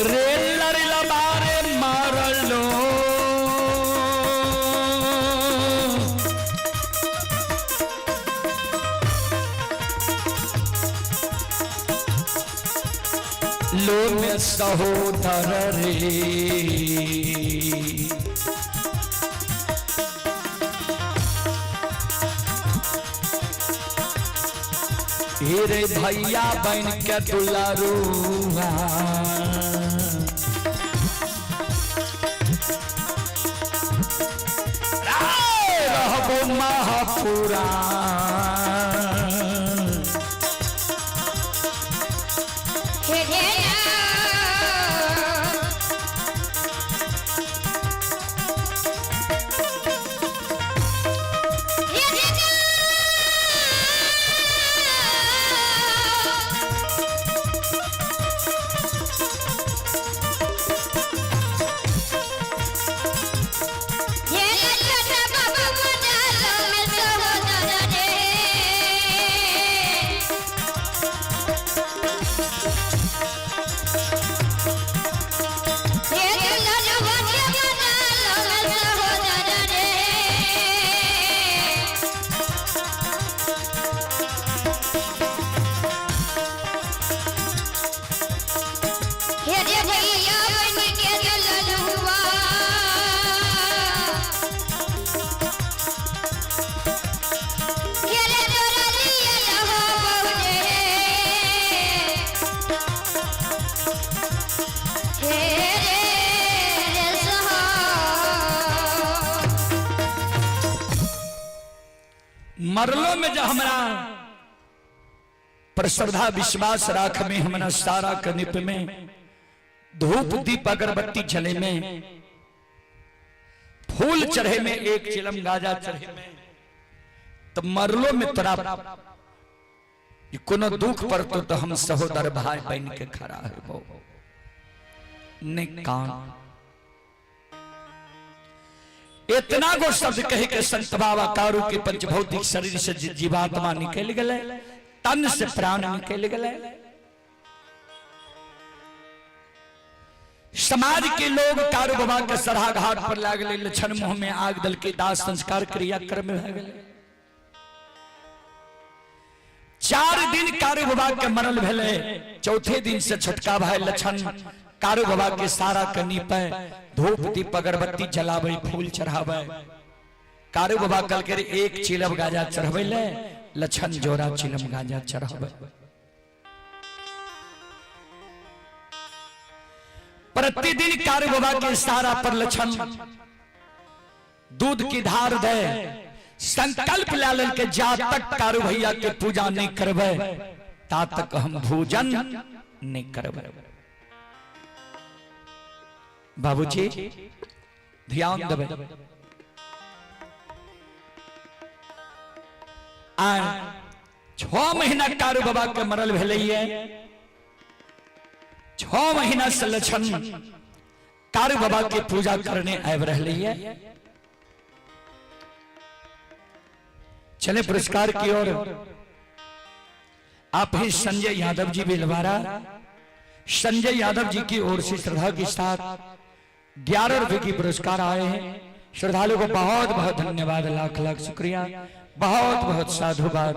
रे लड़ला बारे मारलो लो में सहोदर रे। हे रे भैया बन के दुलारुआ रहबो महापुरा। मरलो में जो हमरा पर श्रद्धा विश्वास राख में हमरा सारा कनिप में धूप दीप अगरबत्ती जले में फूल चढ़े में एक चिलम गाजा चढ़े में, तो मरलो में तोरा कोनो दुख पर तो हम सहोदर भाई बन के खड़ा है वो ने कान। इतना गो शब्द कहे के संत बाबा कारू के पंचभौतिक शरीर से जीवात्मा निकल गए, तन से प्राण निकल गए। समाज के लोग कारू बाबा के सराह घाट पर लागले, लक्षण मुंह में आग दल के दास संस्कार क्रिया क्रम में भए गए। 4 दिन कारू बाबा के मरल भेले, चौथे दिन से छोटका भाई लक्षण कारू बाबा के सारा कनी पे धूप दीप अगरबत्ती जलावे, फूल चढ़ावे। कारू बाबा कल के एक चिलम गाजा चढ़वे ले, लक्षण जोड़ा चिलम गाजा चढ़ावे। प्रतिदिन कारू बाबा के सारा पर लक्षण दूध की धार दे, संकल्प लाल के जा तक कारू भैया के पूजा नहीं करवे ता तक हम भोजन नहीं करवे। बाबूजी ध्यान देवे। आ 6 महीना कारू बाबा के मरल भेलैये, 6 महीना से लक्षण कारू बाबा के पूजा करने आबि रहलैये। चले पुरस्कार की ओर। आप ही संजय यादव जी बेलवारा, संजय यादव जी की ओर से श्रद्धा के साथ 11 रुपए की पुरस्कार आए हैं। श्रद्धालु को बहुत बहुत धन्यवाद, लाख लाख शुक्रिया, बहुत बहुत साधुवाद।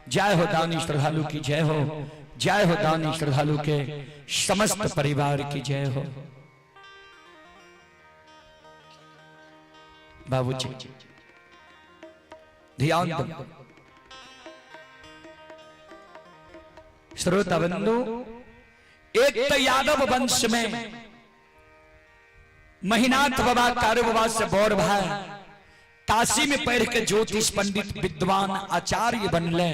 जय हो दानी श्रद्धालु की जय हो, जय हो दानी श्रद्धालु के समस्त परिवार की जय हो। बाबूजी ध्यान दो श्रोता बंधु, एक तो यादव वंश में महिनाथ बाबा कारू बाबा से बड़ भाई काशी में पढ़ के ज्योतिष पंडित विद्वान आचार्य बनले।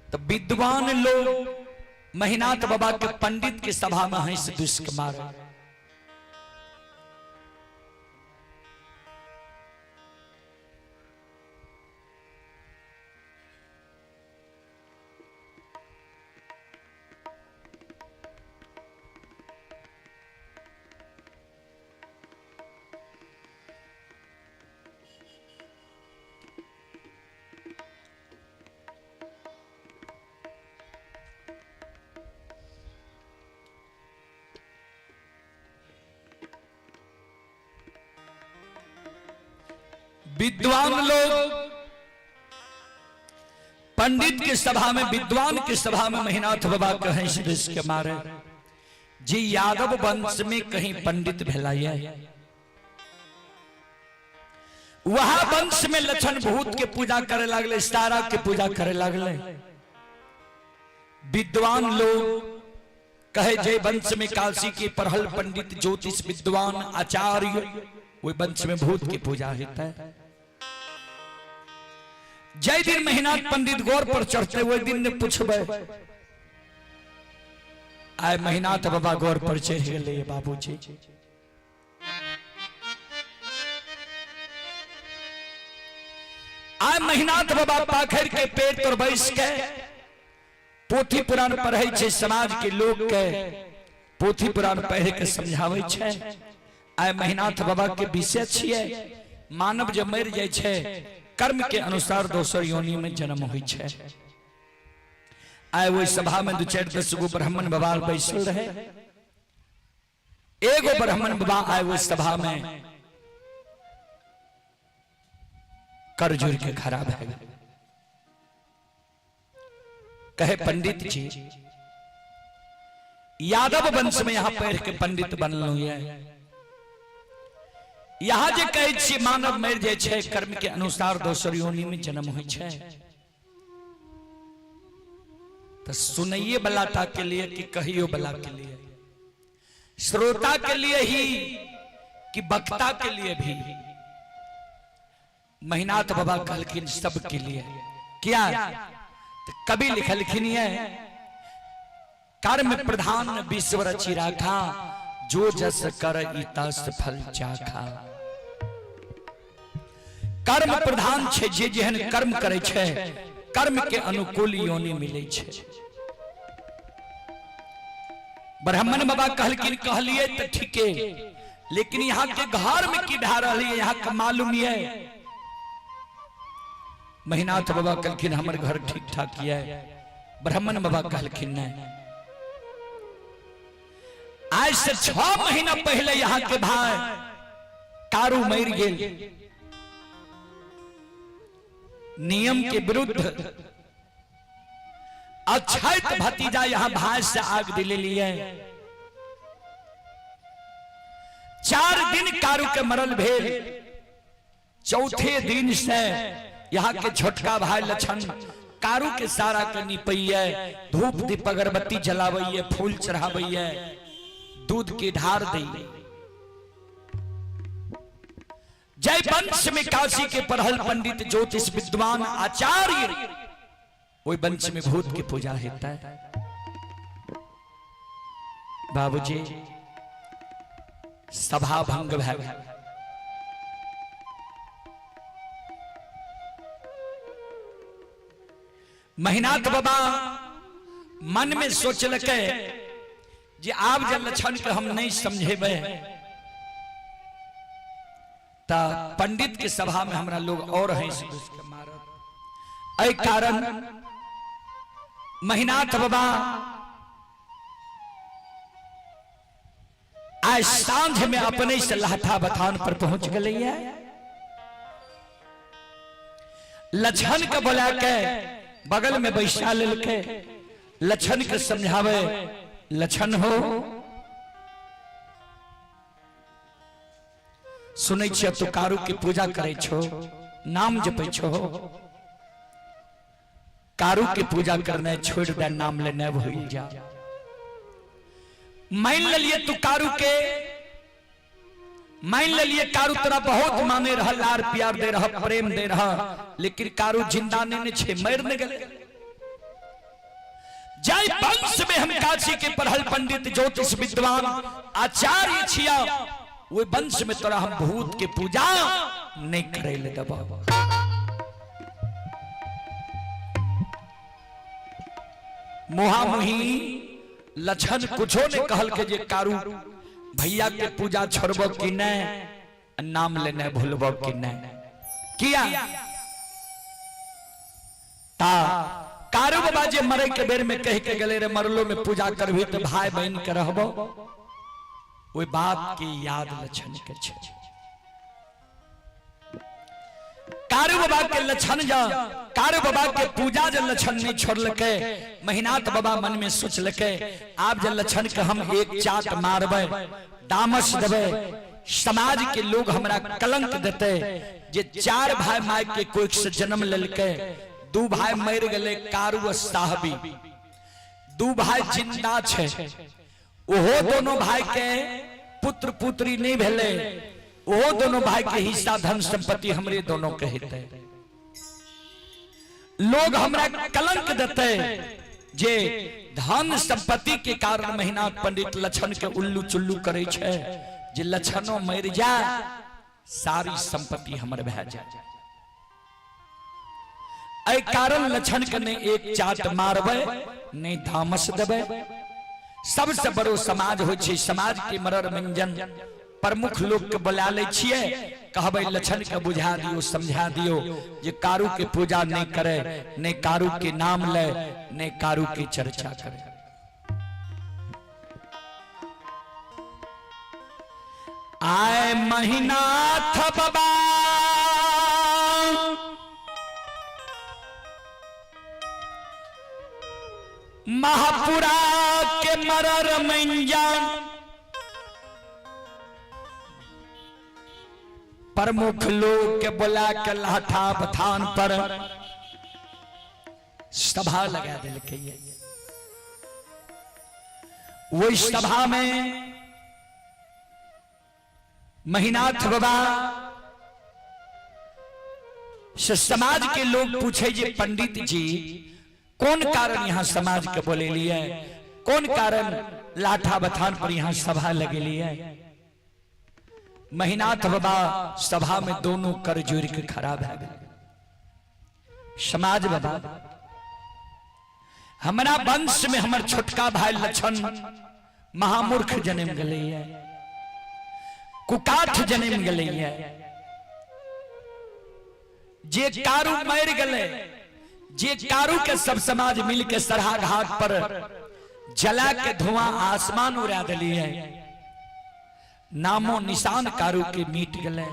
तो विद्वान लोग महिनाथ बाबा के पंडित के सभा में हंस दुष्क मारे। विद्वान लोग पंडित के सभा में, विद्वान के सभा में महिनाथ बाबा कहें श्रेष्ठ के मारे जी यादव वंश में कहीं पंडित भेलाइए, वहां वंश में लक्षण भूत के पूजा करे लगले, सारा के पूजा करे लगले। विद्वान लोग कहे जय वंश में काशी के पढ़ल पंडित ज्योतिष विद्वान आचार्य, वही वंश में भूत की पूजा होता है। जय दिन महिनाथ पंडित गौर पर चढ़ते वही दिन ने पूछबे, आए महिनाथ बाबा गौर पर चढ़ गए बाबूजी। आए महिनाथ बाबा पाखर के पेट पर बैस के पोथी पुराण पढ़े छे, समाज के लोग के पोथी पुराण पढ़े के समझावे छे। आए महिनाथ बाबा के विषय छिए मानव जब मर जाय छे कर्म के अनुसार दोसर योनि में जन्म होई छे। आए वही सभा में 2-4-10 गो ब्राह्मण बाबा बैसल रहे, एगो ब्राह्मण बाबा आए वही सभा में कर जुड़ के खड़ा भए गेल। कहे पंडित जी यादव वंश में यहां पढ़ के पंडित बनलहुं ये, यहां जे कहै छी मानव मरि जाइ छै कर्म के अनुसार दोसर योनि में जन्म होइ छै, तो सुनैये वाला टा के लिए कि कहियो वाला के लिए, श्रोता के लिए ही कि वक्ता के लिए भी। महिनाथ बाबा कहलखिन सबके लिए। क्या तो कवि लिखलखिन ये कर्म प्रधान विश्व रचि राखा, जो जस कर तस फल चाखा। कर्म प्रधान छे, जे जेहन कर्म करे छे कर्म के अनुकूल योनि मिले छे। ब्राह्मण बाबा कहलखिन कहलिए तो ठीके, लेकिन यहाँ के घर में की भए रहल है यहाँ के मालूम ये। महिनाथ बाबा कहलखिन हमर घर ठीक ठाक ये। ब्राह्मण बाबा कहलखिन नहीं, आज से 6 महीना पहले यहाँ के भाई कारू मर गेल, नियम के विरुद्ध अक्षत भतीजा यहाँ भाई से आग दिले लिए। 4 दिन कारू के मरल भेल, चौथे दिन से यहाँ के छोटका भाई लक्षण कारू के सारा के निपैये, धूप दीप अगरबत्ती जलावैये, फूल चढ़ावैये, दूध की धार दी। जय वंश में काशी के पढ़ल पंडित ज्योतिष विद्वान आचार्य, वही वंश में भूत की पूजा होता है। बाबूजी सभा भंग भए गेल। महिनाथ बाबा मन में सोचलकै जे आब जे लक्षण के हम नहीं समझेबै त पंडित के सभा में हमरा लोग और हंस हंस के मारत। एहि कारण महिनाथ बाबा आज सांझ में अपने से लहठा बथान पर पहुंच गए। लक्षण के बोला के बगल में बैसा लेलकै। लछन के समझावे, लछन हो सुनै छियै तू कारू के पूजा करै छो, नाम जपै छो, कारू के पूजा करना छोड़ दे, नाम लेने भूल जा। मान लेलिए तू कारू के, मान लेलिए कारू तोरा बहुत माने रहा, लार प्यार दे रहा, प्रेम दे रहा, लेकिन कारू जिंदा नहीं छे, मर नहीं गए। जय वंश में हम काशी के पढ़ल पंडित ज्योतिष विद्वान आचार्य छिया, वो वंश में तोरा हम भूत के पूजा नहीं करे ले देबो। मुहामुही लछन कुछो ने कहल के जे कारू भैया के पूजा छोड़बो कि नहीं, नाम लेने भूलबो कि नहीं। किया ता कारू बाबा जे मरे के बेर में कह के गले रे मरलो में पूजा करबी तो भाई बहन के रहबो, ओई बात की याद लछन के छे। कारू बाबा के लछन जा, कारू बाबा के पूजा जे लछन नहीं छोड़लके, महिनाथ बाबा मन में सोचलके आप जे लछन के हम एक चाट मारबे, दामस देबे, समाज के लोग हमरा कलंक देते जे चार भाई my के कोख से जन्म लेलके, दू भाई मर गए कारू और साहबी, दू भाई जिंदा छे, ओहो दोनों भाई के पुत्र पुत्री नहीं भेले, ओहो दोनों भाई के हिस्सा धन संपत्ति हमरे दोनों के हेतै। लोग हमरा कलंक देते जे धन संपत्ति के कारण महिनाथ पंडित लछन के उल्लू चुल्लू करे छे, जे लछनो मर जा सारी संपत्ति हमर भए जाए। एहि कारण लछन के नहीं एक चाट मारबै, नहीं धामस देबै। सबसे बड़ो समाज होइ छै, समाज के मरर मंजन प्रमुख लोग के बुला लै छियै, कहबै लछन के बुझा दियो, समझा दियो जे कारू के पूजा नहीं करे, नहीं कारू के नाम ले, नहीं कारू के चर्चा करे। आए महिनाथ बाबा महापुरा के मरर मंजन प्रमुख लोग के बुला के लाठा बथान पर सभा लगा दिलकै। वही सभा में महिनाथ बाबा से समाज के लोग पूछे जे पंडित जी कौन कारण यहाँ समाज के बोले लिए, कौन कारण लाठा बथान पर यहाँ सभा लगे लिए। महिनाथ बाबा सभा में दोनों कर जोड़ के खड़ा भए गए। समाज बाबा हमारा वंश में हमर छोटका भाई लक्षण महामूर्ख जन्म गले है, कुकाठ जन्म गले है, जे कारू मर गले, जे कारू के सब समाज मिल के सरहा घाट पर जला के धुआं आसमान उड़ा दिली है, नामो निशान कारू के मीट गले।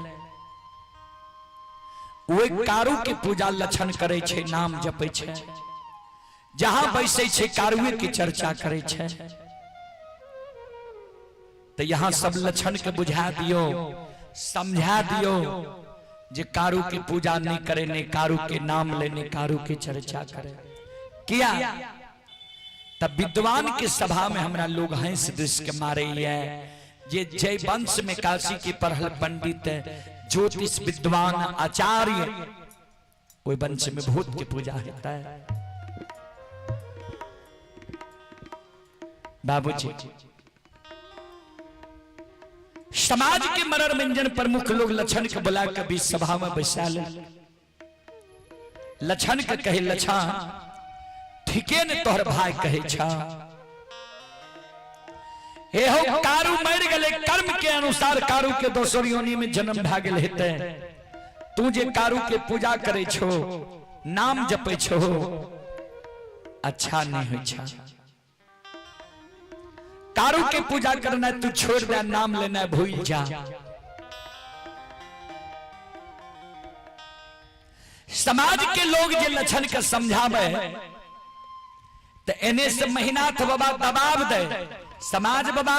वही कारू के पूजा लक्षण करे छे, नाम जपे छे, जहां बैसे छे कारुए की चर्चा करे छे। तो यहां सब लक्षण के बुझा दियो, समझा दियो जे कारू के पूजा नहीं करे, नहीं कारू के नाम ले, नहीं कारू के चर्चा करे। किया तब विद्वान के सभा में हमरा लोग हंस दुस के मारे है जे जय वंश में काशी के पढ़ल पंडित ज्योतिष विद्वान आचार्य, वही वंश में भूत की पूजा होता है। बाबूजी समाज के मरर मंजन प्रमुख लोग लक्षण के बुला के बीच सभा में बैसा ले, लक्षण के कहे लक्षण ठीके ने तोहर भाई कहे छा, हे हो कारू मर गले, कर्म के अनुसार कारू के दोसर योनि में जन्म भए गेल हेतै, तू जे कारू के पूजा करे छो, नाम जपे छो, अच्छा नहीं होइ छा। कारू के पूजा करना तू छोड़ दे, नाम लेना भूल जा। समाज के लोग जे लक्षण के समझावे तो एने से महिनाथ बाबा दबाव दे, समाज बाबा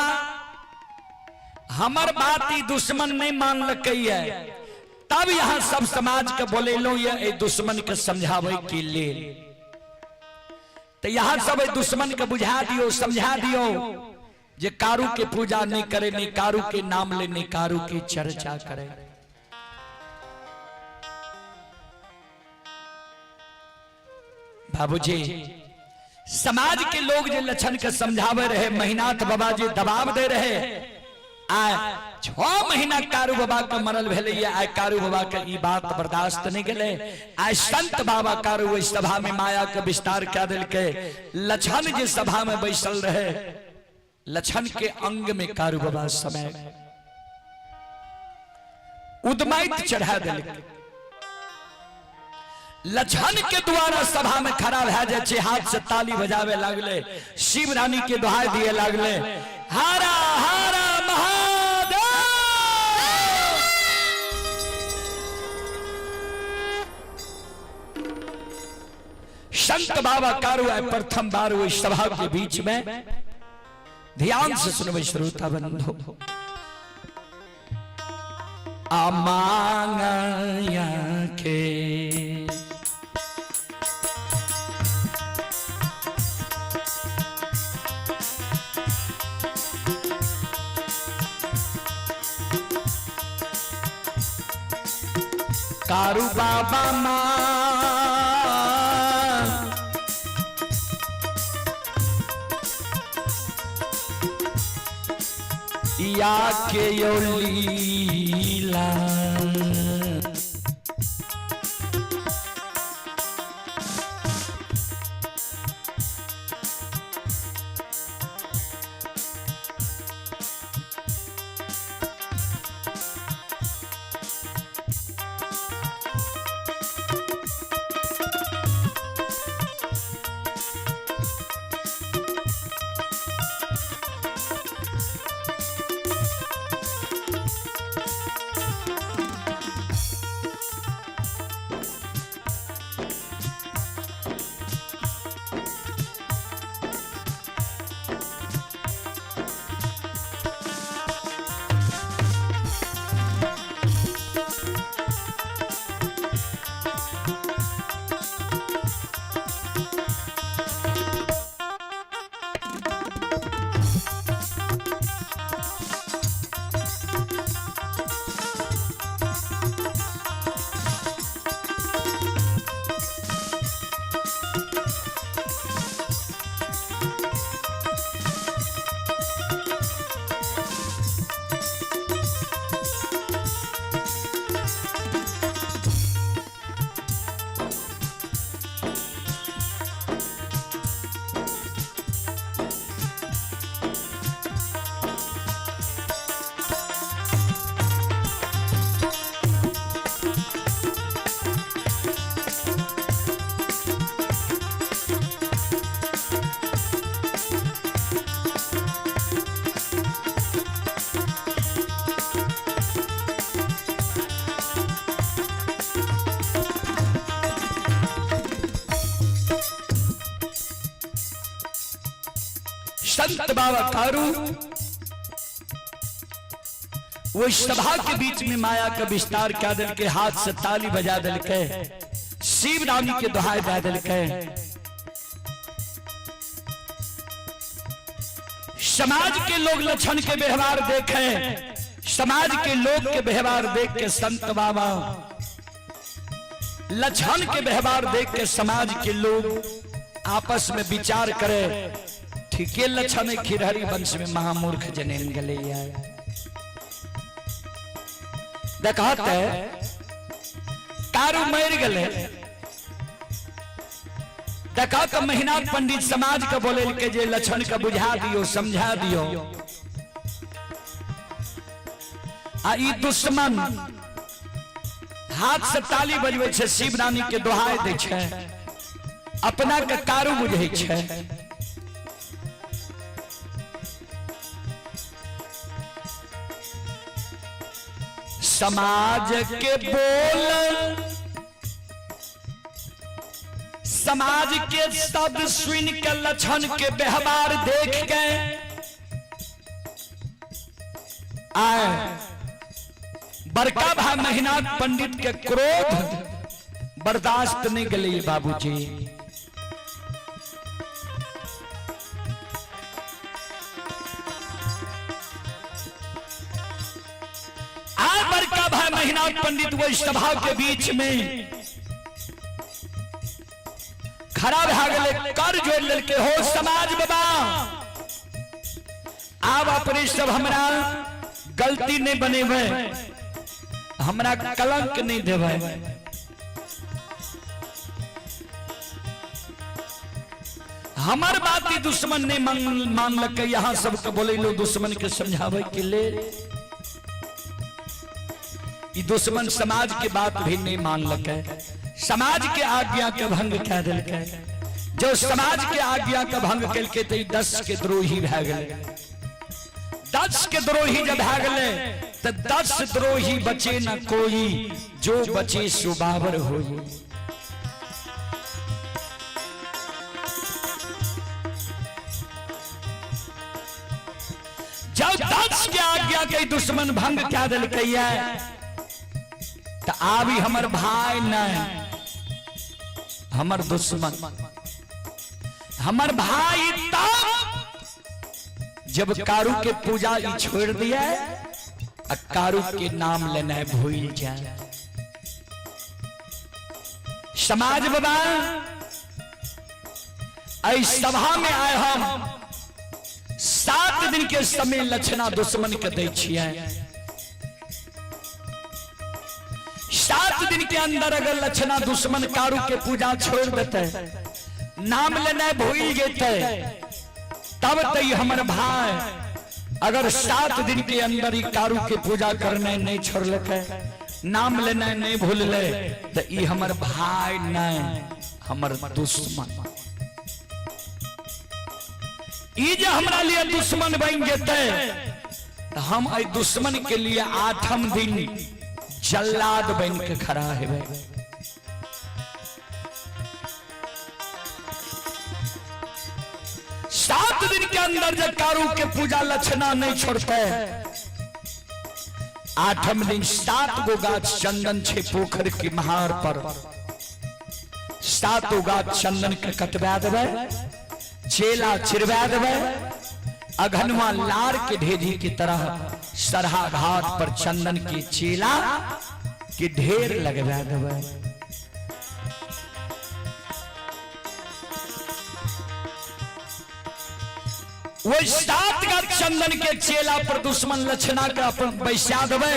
हमर बात ही दुश्मन नहीं मानलकै है, तब यहाँ सब समाज के बोलेलहुँ ये दुश्मन के समझावे के लेल। तो यहाँ सब दुश्मन के बुझा दियो, समझा दियो जे कारू के पूजा नहीं करे, नहीं कारू के नाम ले, नहीं कारू की चर्चा करे। बाबूजी समाज के लोग जे लक्षण के समझावे रहे, महिनाथ बाबा जी दबाव दे रहे, आय 6 महीना कारू बाबा के मरल भेलै, आय कारू बाबा के ई बात बर्दाश्त नहीं गेलै। आय संत बाबा कारू ओहि सभा में माया के विस्तार कए देलकै। लक्षण जे सभा में बैसल रहे, लक्षण के अंग में कारू बाबा समय उदमाइत चढ़ा देलकै। लक्षण के द्वारा सभा में खड़ा भए जाइ छै, हाथ से ताली बजावे लागले, शिव रानी के दुहाई दिए लागले, हारा हारा महादेव। संत बाबा कारू आए प्रथम बार ओहि सभा के बीच में। ध्यान से सुनबै श्रोता बंधु। अमांगया के कारू बाबा मां या के यो लीला, संत बाबा कारू वो सभा के बीच में माया का विस्तार क्या दिल के, हाथ से ताली बजा दिल के, शिव रानी के दुहाई दे दिल के। समाज के लोग लक्षण के व्यवहार देखे, समाज के लोग के व्यवहार देख के संत बाबा लक्षण के व्यवहार देख के समाज के लोग आपस में विचार करे, ठीके लक्षण खिरहरी वंश में महामूर्ख जन्म गले। देखते कारू मर गले, देखा तो महिनाथ पंडित समाज के बोले के जे लक्षण के बुझा दियो, समझा दियो। आ ई दुश्मन हाथ से ताली बजबै छै, शिव रानी के दोहाई दै छै, अपना के कारू बुझै छै। समाज के बोल समाज के शब्द सुन के लक्षण के व्यवहार देख के आए बड़का भाई महिनाथ पंडित के क्रोध बर्दाश्त नहीं गले बाबूजी। आए बड़का भाई महिनाथ पंडित वही सभा के बीच में खड़ा भा गए, कर जोड़ लेके, हो समाज बाबा, आब अपने सब हमरा गलती नहीं बनेबै, हमरा कलंक नहीं देबै। हमर बात ही दुश्मन नहीं मानलकै, यहाँ सबके बोलेलो दुश्मन के समझावे के लेल। ई दुश्मन समाज के बात भी नहीं मानलकै, समाज के आज्ञा के भंग कह देलकै। जो समाज के आज्ञा के भंग केलकै तो ई 10 के द्रोही भए गेलै। 10 के द्रोही जब भए गेलै तो 10 द्रोही बचे न कोई, जो बचे सो बाबर होई। जब 10 के आज्ञा के दुश्मन भंग कह देलकै तो आबी हमर भाई नहीं, हमर दुश्मन। हमर भाई तब जब कारू के पूजा ई छोड़ दिया आ कारू के नाम लेना भूल जाए। समाज बाबा, ऐ सभा में आए हम 7 दिन के समय लक्षणा दुश्मन के दै छियै। 7 दिन के अंदर अगर लक्षणा दुश्मन कारू के पूजा छोड़ देते, नाम लेना भूल जेते, तब तई हमर भाई। अगर 7 दिन के अंदर ही कारू के पूजा करने नहीं छोड़लकै, नाम लेना नहीं भूलले, तो ई हमर भाई नहीं, हमर दुश्मन। ई जे हमरा लिए दुश्मन बन जेते तो हम एहि दुश्मन के लिए 8म दिन जल्लाद बन के खड़ा हेबै। 7 दिन के अंदर जब कारू के पूजा लक्षणा नहीं छोड़ते, 8म दिन 7 गो गाछ चंदन छे पोखर के महार पर, 7 गाछ चंदन के कटवा देबै, चेला चिरवा देबै, अघनवा लार के ढेरी की तरह सरहा घाट पर चंदन के चेला के ढेर लगवा देबै। वो 7 गाछ चंदन के चेला पर दुश्मन लक्षणा के अपन बैसा देबै,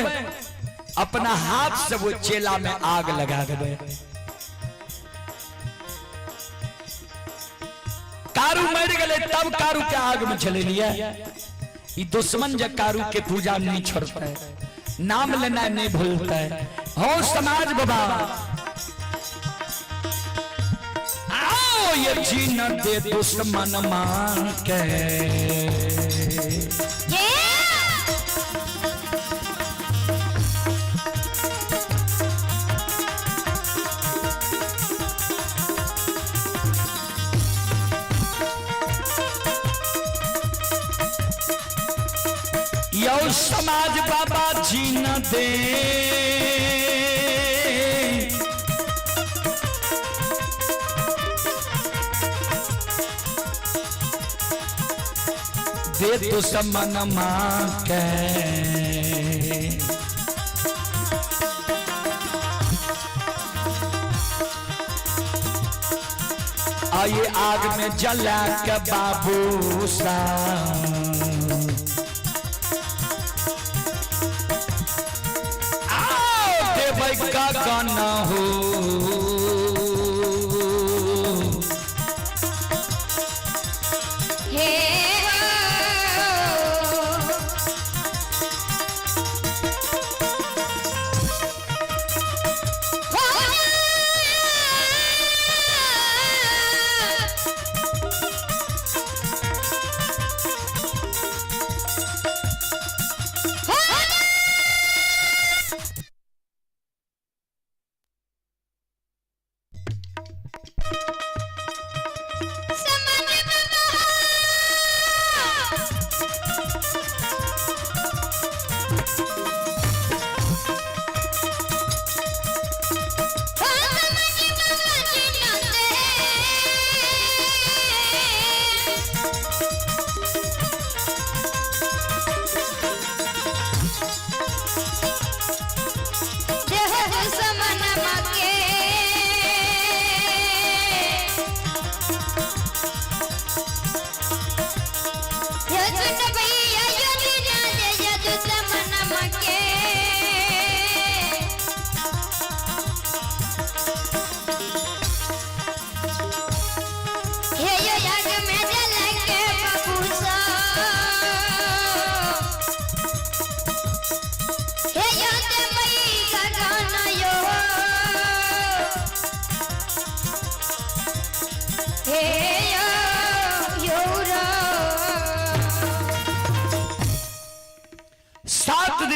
अपना हाथ से वो चेला में आग लगा देबै। कारू मर गए तब कारू के आग में जलेलिए। ई दुश्मन जब कारू के पूजा नहीं छोड़ता है, नाम लेना नहीं भूलता है। हो समाज बाबा, आओ ये जीन दे दुश्मन मान के। यो समाज बाबा जी न दे, दे दुश्मन मां के। आइए आग में जला के बाबू सा, का गाना हो। हे हो।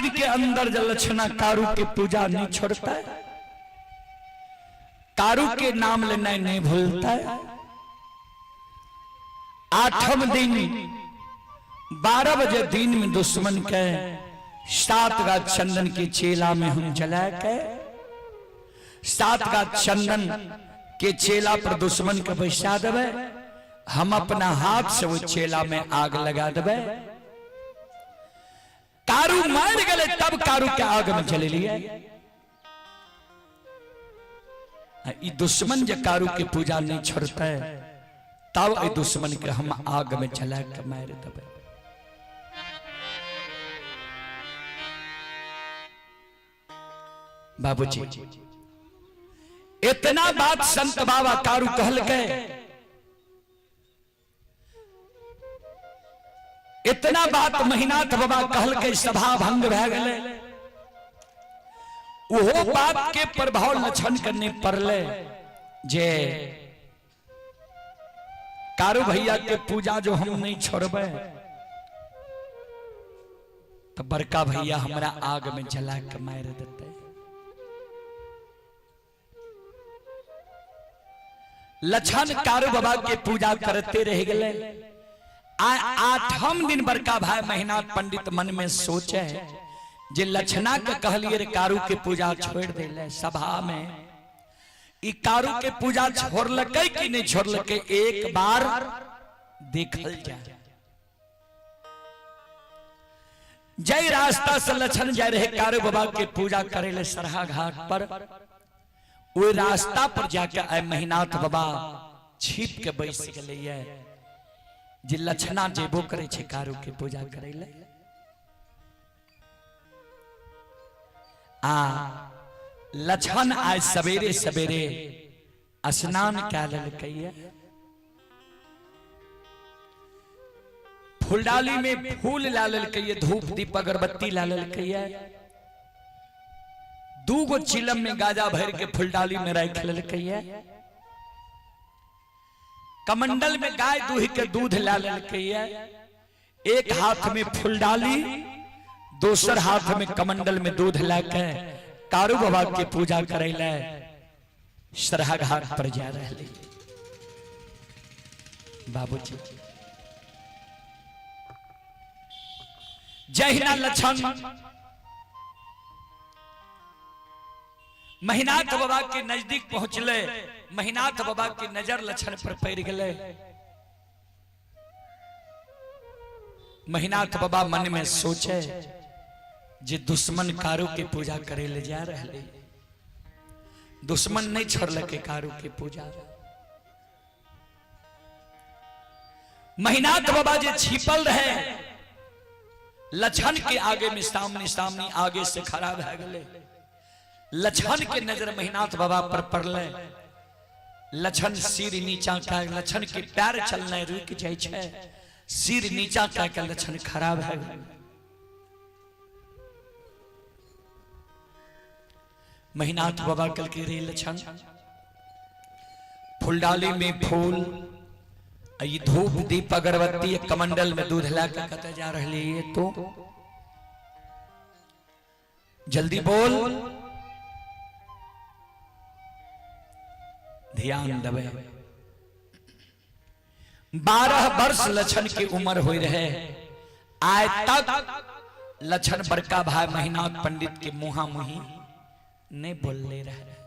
दिन के अंदर जब लक्षणा कारू के पूजा नहीं छोड़ता है, कारू के नाम लेना नहीं भूलता है, 8वें दिन 12 बजे दिन में दुश्मन के 7 गाछ चंदन के चेला में हम जला के 7 गाछ चंदन के चेला पर दुश्मन के बैसा देवे, हम अपना हाथ से वो चेला में आग लगा देवे। कारू मार गए तब कारू के आग में जले लिए। ई दुश्मन जे कारू के पूजा नहीं छोड़ते तब ई दुश्मन के हम आग में जला के मार देवे। बाबूजी इतना बात संत बाबा कारू कहल के, इतना बात महिनाथ बाबा कहल के सभा भंग भए गेलै। ओहो बात के प्रभाव लक्षण करने पड़ले जे कारू भैया के पूजा जो हम नहीं छोड़बे तो बड़का भैया हमरा आग में जला के मार देते। लक्षण कारू बाबा के पूजा करते रह गए। 8म दिन बड़का भाई महिनाथ पंडित मन में सोचे जे लक्षणा के कहलिए रे कारू के पूजा छोड़ देले, सभा में ई कारू के पूजा छोड़लकै कि नहीं छोड़लकै एक बार देखल जाए। जय रास्ता से लक्षण जाय रहे कारू बाबा के पूजा करे ले सरहा घाट पर, वो रास्ता पर जाके आए महिनाथ बाबा छिप के बैस गेलै जे लक्षणा जेबो करे छे कारू के पूजा करे ले। आ लक्षण आज सवेरे सवेरे स्नान कए लेलकै, फुलडाली में फूल ला लेलकै, धूप दीप अगरबत्ती ला लेलकै, 2 गो चिलम में गाजा भर के फुलडाली में राख लेलकै, कमंडल में गाय दूह के दूध ला लेलकै, एक हाथ में फुलडाली दोसर हाथ में कमंडल में दूध लाके कारू बाबा के पूजा करे ले सरहा घाट पर जा रहे। बाबूजी जहिना लक्षण महिनाथ बाबा के नजदीक पहुंचले, महिनाथ बाबा के नजर लक्षण पर पड़ गए। महिनाथ बाबा मन में सोचे जे दुश्मन कारू के पूजा करे ले जा रहे, दुश्मन नहीं छोड़लकै कारू के पूजा। महिनाथ बाबा जे छिपल रहे लक्षण के आगे में सामने सामने आगे से खड़ा भए गेलै। लक्षण के नजर महिनाथ बाबा पर पड़ले, लक्षण सिर नीचा कए लक्षण के पैर चलना रुक जाय छै, सिर नीचा कए के लक्षण खड़ा भए गेलै। महिनाथ बाबा कहलकै रे लक्षण, फुलडाली में फूल ई धूप दीप अगरबत्ती कमंडल में दूध ला के कतऽ जा रहली है तो जल्दी बोल। ध्यान देवे, 12 वर्ष लक्षण की उम्र हो रहे, आय तक लक्षण बड़का भाई महिनाथ पंडित के मुहा मुही नहीं बोलले रहे।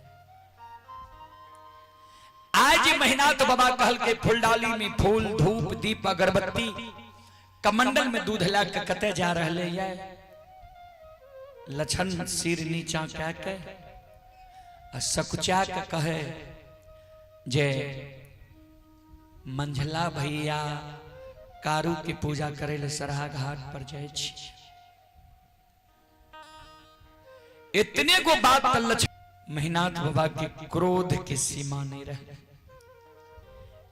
आज महिनाथ बाबा कहल के फुलडाली में फूल धूप दीप अगरबत्ती कमंडल में दूध ला के कते जा रहे है। लक्षण सिर नीचा कह के सकुचा के कहे जे मंझला भैया कारू के पूजा करे ले सरहा घाट पर जाय छी। इतने गो बात लक्षण महिनाथ बाबा के क्रोध के सीमा नहीं रहे।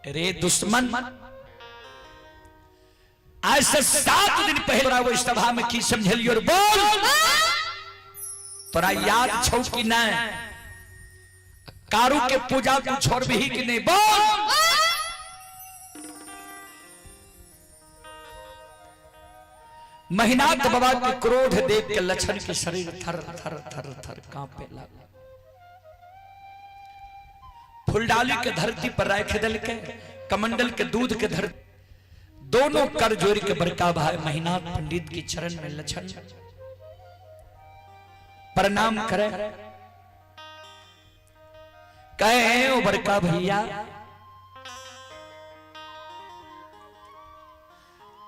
रे दुश्मन, आज से 7 दिन पहले वो सभा में की समझलियो बोल, तोरा याद छौ कि नहीं? कारू के पूजा तू छोड़बही कि नहीं बोल? महिनाथ बाबा के क्रोध देख के लक्षण के शरीर थर थर थर थर कांपे लागल। फुलडाली के धरती पर राख दल के, कमंडल के दूध के धरती, दोनों कर जोड़ के बड़का भाई महिनाथ पंडित के चरण में लक्षण प्रणाम करे, कहे ओ बड़का भैया,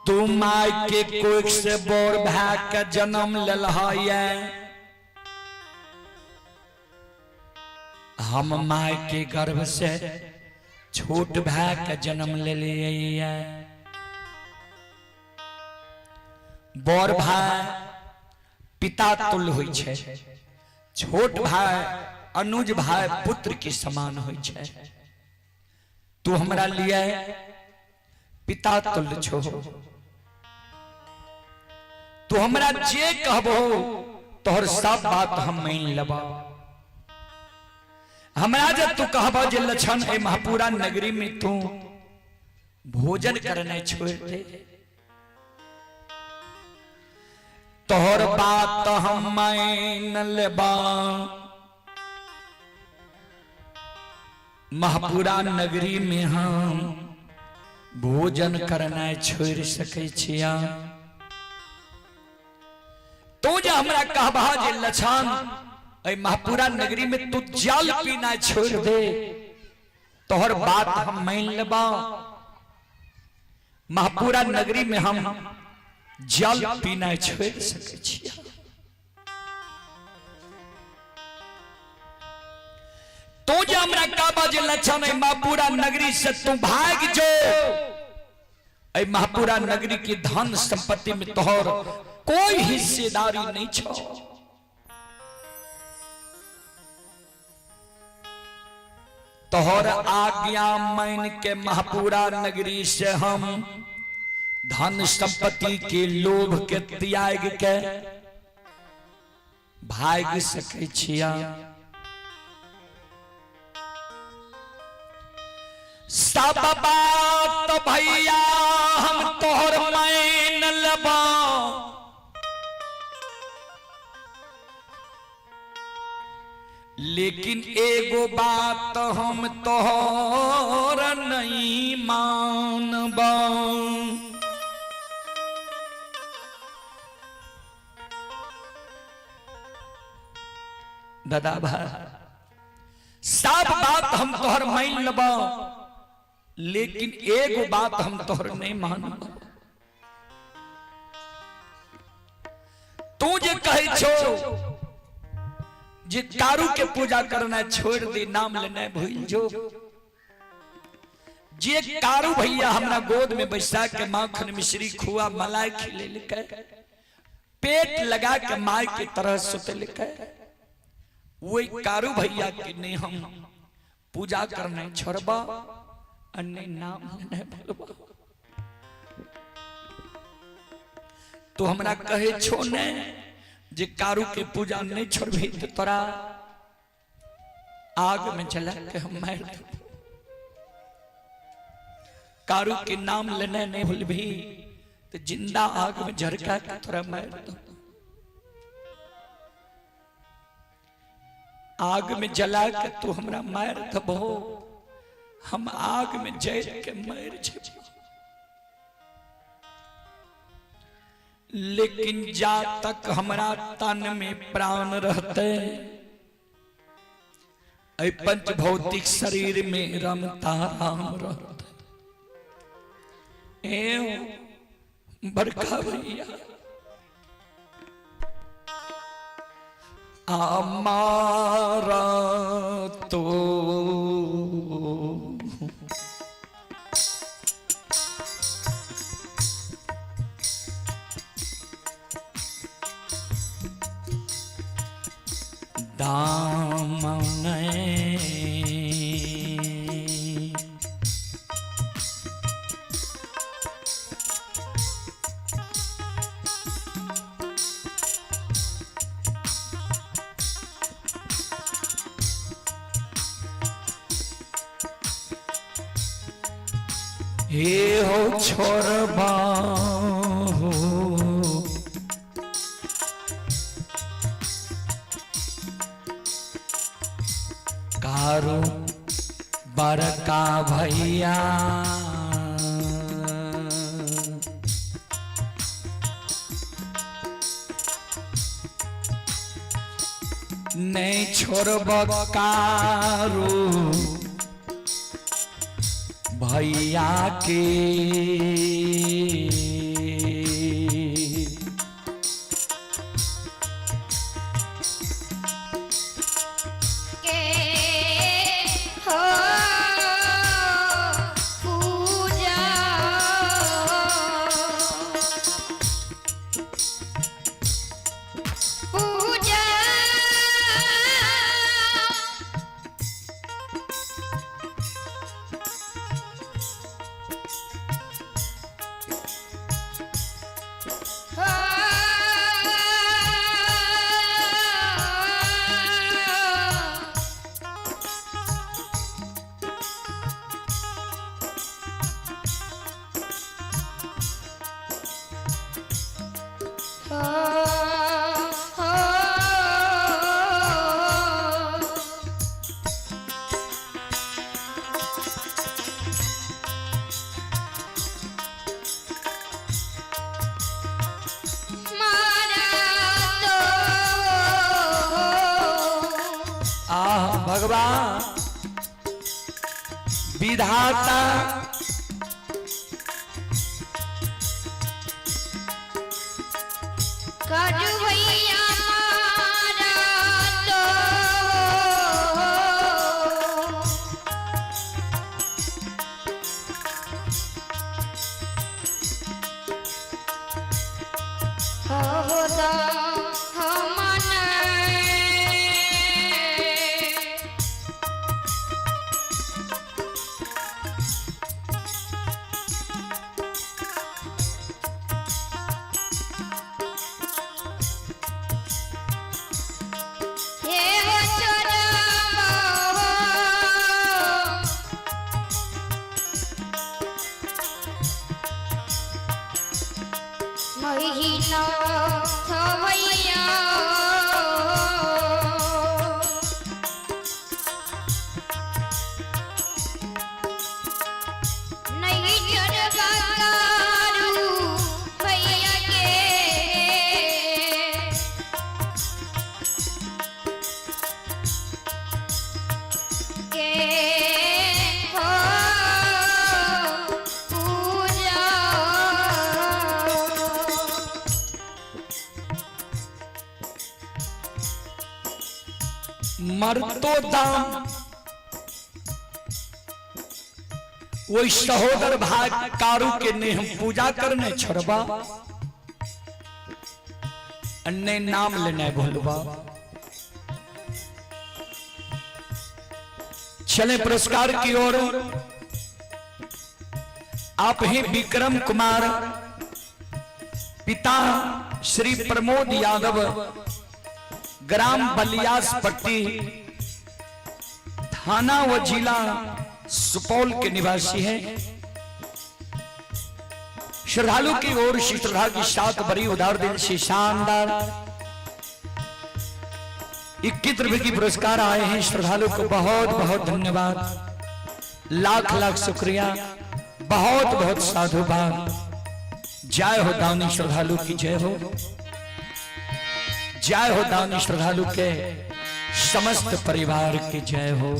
तू my के कोख से बोर भाई के जन्म ललहाय, हम my के गर्भ से छोट भाई के जन्म ले लिए। बड़ भाई पिता तुल्य होइ छै, छोट भाई अनुज भाई पुत्र के समान होइ छै। तू हमरा लिए पिता तुल्य छो, तू हमरा जे कहबो तोहर सब बात हम मान लेबो। हमरा जे तू कहबो जे लक्षण ए महापुरा नगरी में तू भोजन करने छोड़ दे, तोहर बात हम मान लेबा। महापुरा नगरी में हम भोजन करना छोड़ सकै छिया। तू जे हमरा कहबा जे लक्षण ए महापुरा नगरी में तू जल पीना छोड़ दे, तोहर बात हम मान लेबा। महापुरा नगरी में हम जल पीना छोड़ सकै छिया। तू जे हमरा कहबा जे लक्षण ए महापुरा नगरी से तू भाग जो, ए महापुरा नगरी की धन संपत्ति में तोहर कोई हिस्सेदारी नहीं छो। तोहर आज्ञा मान के महापुरा नगरी से हम धन संपत्ति के लोभ के त्याग के भाग सकै छिया। सब बात भैया हम तोहर मान लेबा, लेकिन एगो बात हम तोहर नहीं मानबा। दादा भाई सब बात हम तोहर मान लेबा, लेकिन एगो बात हम तोहर नहीं मानब। तू जे कहे छो जे कारू के पूजा करना छोड़ दे, नाम लेना भूल जो, जे कारू भैया हमरा गोद में बैसा के माखन मिश्री खुआ मलाई खिलेलकै, पेट लगा के माय के तरह सुतलकै, वही कारू भैया के नहीं हम पूजा करना छोड़बा और नहीं नाम लेना भूलबा। तो हमरा कहे छो ने जे कारू के पूजा नहीं छोड़बी तो तोरा आग में जला के हम मार देबो। कारू के नाम लेने नहीं भूलबी तो जिंदा आग में झरका के तोरा मार दो। आग में जला के तू हमरा मार देबो, हम आग में जल के मर जेबो। लेकिन जा तक हमरा तन में प्राण रहते, ऐ पंच भौतिक शरीर में रमता राम रहते। ए बड़का भैया हमारा तो दामन हे हो छोड़बा हो। भैया, नहीं छोड़ब कारू भैया के। के हो पूजा पूजा हो। आह भगवान विधाता, काजू भैया मारा तो हो हमन। हे हो चोरबो। महीना थवैया नहीं चोरबा कारू भैया के। के हो पूजा मरतो दाम वही सहोदर भाई कारू के ने हम पूजा करने छोड़बा, अन्य नाम लेने भूलबा। चले पुरस्कार की ओर। आप ही विक्रम कुमार, पिता श्री प्रमोद यादव, ग्राम बलियास पट्टी, थाना व जिला सुपौल के निवासी हैं। श्रद्धालु की ओर से श्रद्धा की साथ बड़ी उदार दिल से शानदार 21 रुपए की पुरस्कार आए हैं। श्रद्धालु को बहुत बहुत धन्यवाद, लाख लाख शुक्रिया, बहुत बहुत साधुवाद। जय हो दानी श्रद्धालु की जय हो, जय हो दानी श्रद्धालु के समस्त परिवार की जय हो।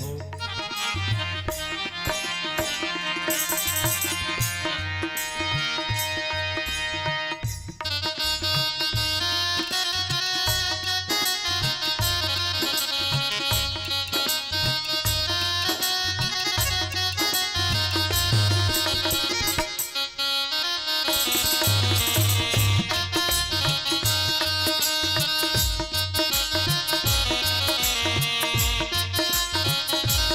ओ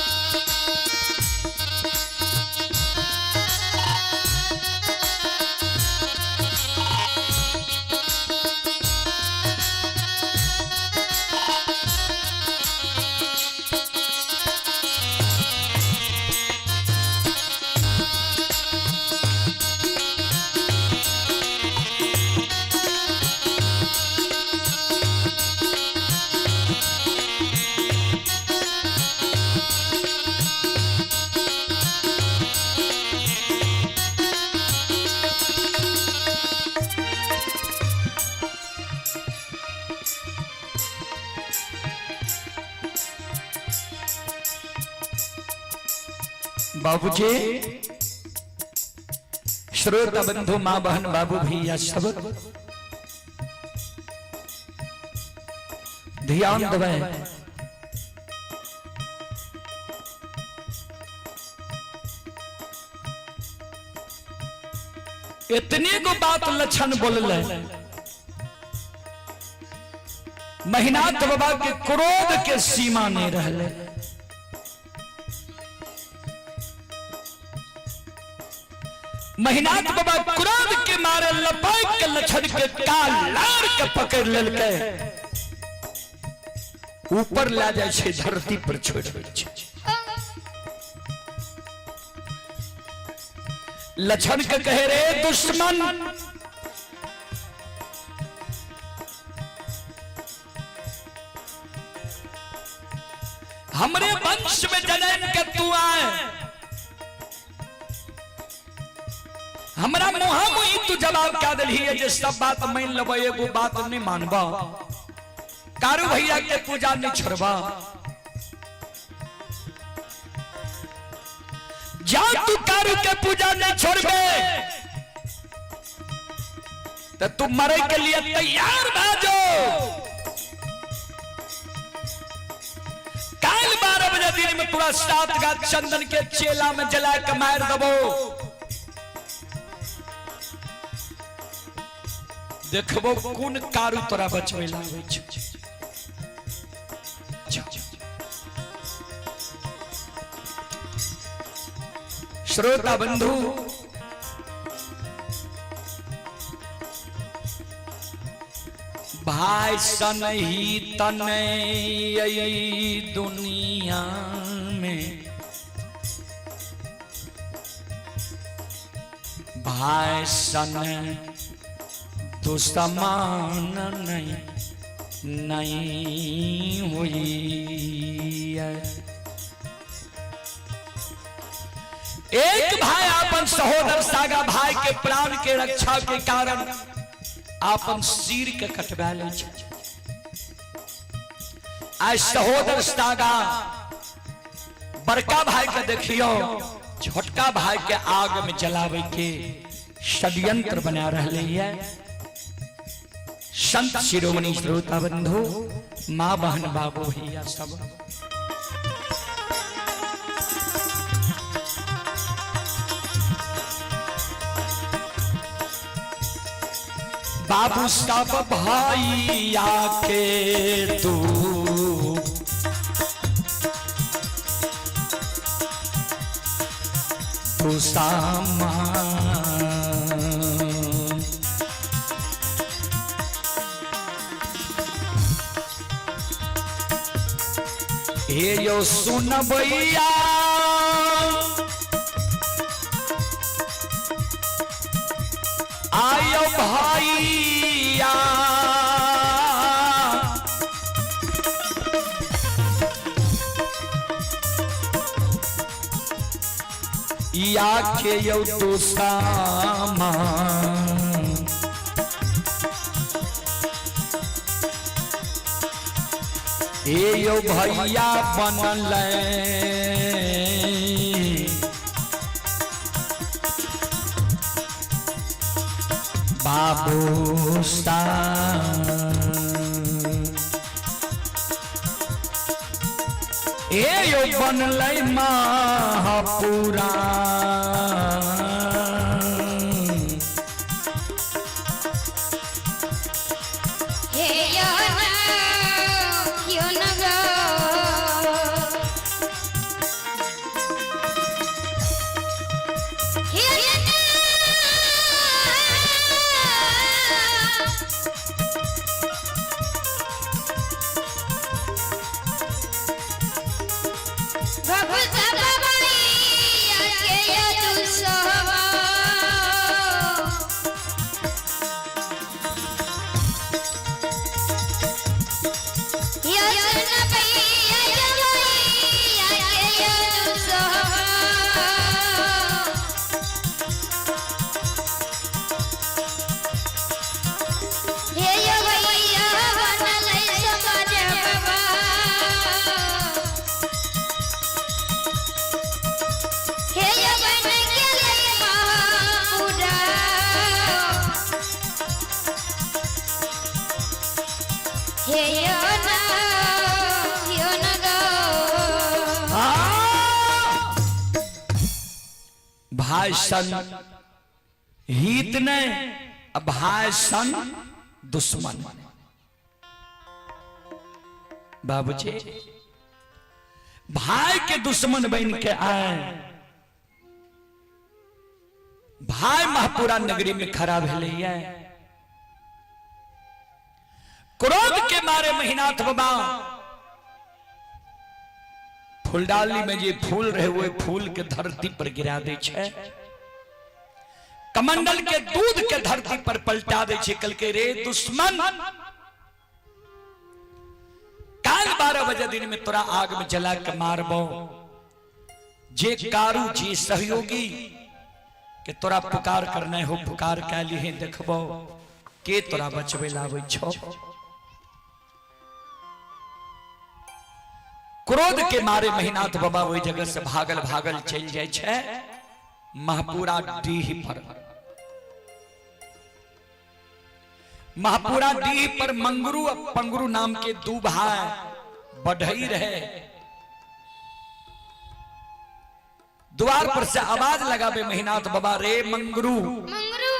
बाबूजी, श्रोता बंधु, माँ बहन, बाबू भैया सब ध्यान देवे। इतने को बात लक्षण बोलले, महिनाथ बाबा के क्रोध के सीमा नहीं रहले। महिनाथ बाबा क्रोध के मारे लपक के लक्षण के काल लार के पकड़ लेलकै, ऊपर ला जाय छै, धरती पर छोड़ दै छै। लक्षण के कहे रे दुश्मन, हमरे वंश में जन्म के तू आए, हमरा मुहा मुही तू जवाब क्या दिलही है जे सब बात मान लेबो, एगो बात नहीं मानबा, कारू भैया के पूजा नहीं छोड़बा। जा तू कारू के पूजा नहीं छोड़बे तो तू मरे के लिए तैयार भा जो। काल 12 बजे दिन में पूरा 7 गाछ चंदन के चेला में जला के मार दबो। देखबो कोन कारू तोरा बचबे लावे छौ। श्रोता बंधु, भाई सन ही तने दुनिया में, भाई सन दुश्मन नहीं नहीं हुई है। एक भाई अपन सहोदर सागा भाई के प्राण के रक्षा के कारण अपन सिर के कटवा ले छै। आज सहोदर सागा बड़का भाई के देखियो छोटका भाई के आग में जलावे के षड्यंत्र बना रहे है। संत शिरोमणि श्रोता बंधु, माँ बहन, बाबू भैया सब, बाबू सब भैया के तू तू सामा हे यो सुन भैया, आयो भैया, या के यो तो सामा हे यो भैया बनल बाबू सा हे यो बनल महापुरा। हे यो ना यो न गो, हे ना, बाबू सब भैया के यो दुसवा। हे यो ना यो न गो। भाई सन हित नहीं, भाई सन दुश्मन। बाबूजी भाई के दुश्मन बन के आए, भाई महपुरा नगरी में खड़ा भेलैया। क्रोध के मारे महिनाथ बाबा फूलडाली में जे फूल रहे हुए फूल के धरती पर गिरा दे छे, कमंडल के दूध के धरती पर पलटा दे छे। कल के रे दुश्मन, काल 12 बजे दिन में तोरा आग में जला के मारबो। जे कारू जी सहयोगी के तोरा पुकार करने हो, पुकार के लिए देखबो के तोरा बचबे लावे छो। क्रोध के मारे महिनाथ बाबा वही जगह से भागल भागल चल जाए छे महपुरा डीह पर। महपुरा डीह पर मंगरू और पंगरू नाम के दू भाई बढ़ई रहे। द्वार पर से आवाज लगावे महिनाथ बाबा, रे मंगरू, मंगरू,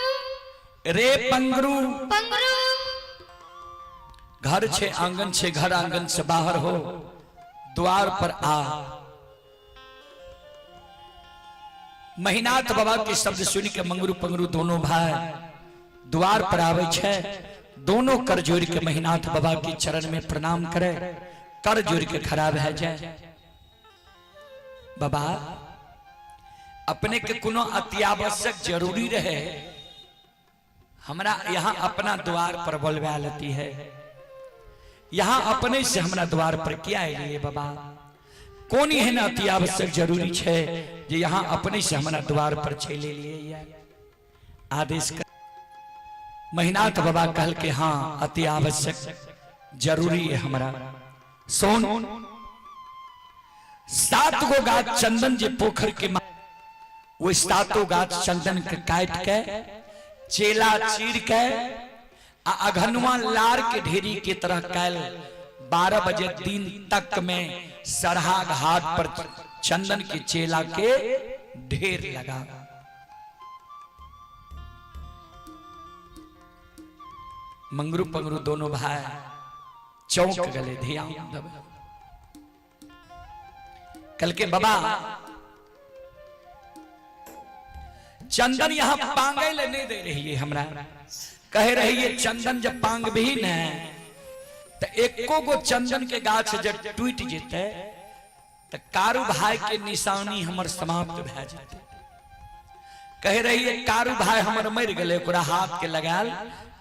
रे पंगरू, पंगरू, घर छे आंगन छे, घर आंगन से बाहर हो, द्वार पर आ। महिनाथ बाबा के शब्द सुन के मंगरू पंगरू दोनों भाई द्वार पर आवे छे। दोनों कर जोड़ के महिनाथ बाबा के चरण में प्रणाम करे, कर जोड़ के खड़ा भए जाए। बाबा अपने के कोनो अत्यावश्यक जरूरी रहे, हमरा यहाँ अपना द्वार पर बोलवा लेती है, यहाँ अपने से हमरा द्वार पर किया अलिए बाबा? कोन एहन अति आवश्यक जरूरी छे जे यहाँ अपने से हमरा द्वार पर चलि एलिए? आदेश कर। महिनाथ बाबा कहल के हाँ अति आवश्यक जरूरी है हमरा। सोन 7 गो गाछ चंदन जे पोखर के वो 7 गाछ चंदन के काट के चेला चीर के आ अघनुआ लार के ढेरी के तरह कैल 12 बजे दिन तक में सरहा घाट पर चंदन के चेला के ढेर लगा। मंगरू पंगरू दोनों भाई चौंक गए, ध्यान दबे। कल के बाबा चंदन यहाँ पांगे ले नहीं दे रही है हमरा, कह रही है चंदन जब पांग भी न तो एको गो चंदन के गाछ जब टूट जेते तो कारू भाई के निशानी हमर समाप्त भए जेते। कह रही है कारू भाई हमर मर गए, ओकरा हाथ के लगाल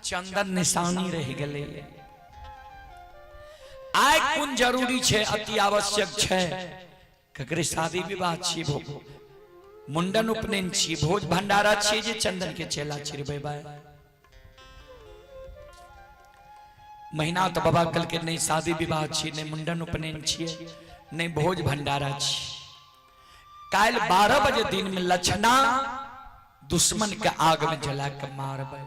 चंदन निशानी रह गए। आय कोन जरूरी छे, अति आवश्यक छे, ककरे शादी विवाह छी, मुंडन उपनयन छी, भोज भंडारा छी जे चंदन के चेला चिरबे बाय। महीना तो बाबा कल के नहीं शादी विवाह छी, नहीं मुंडन उपनयन छी, नहीं भोज भंडारा छी। काल 12 बजे दिन में लक्षणा दुश्मन के आग में जला के मारबे।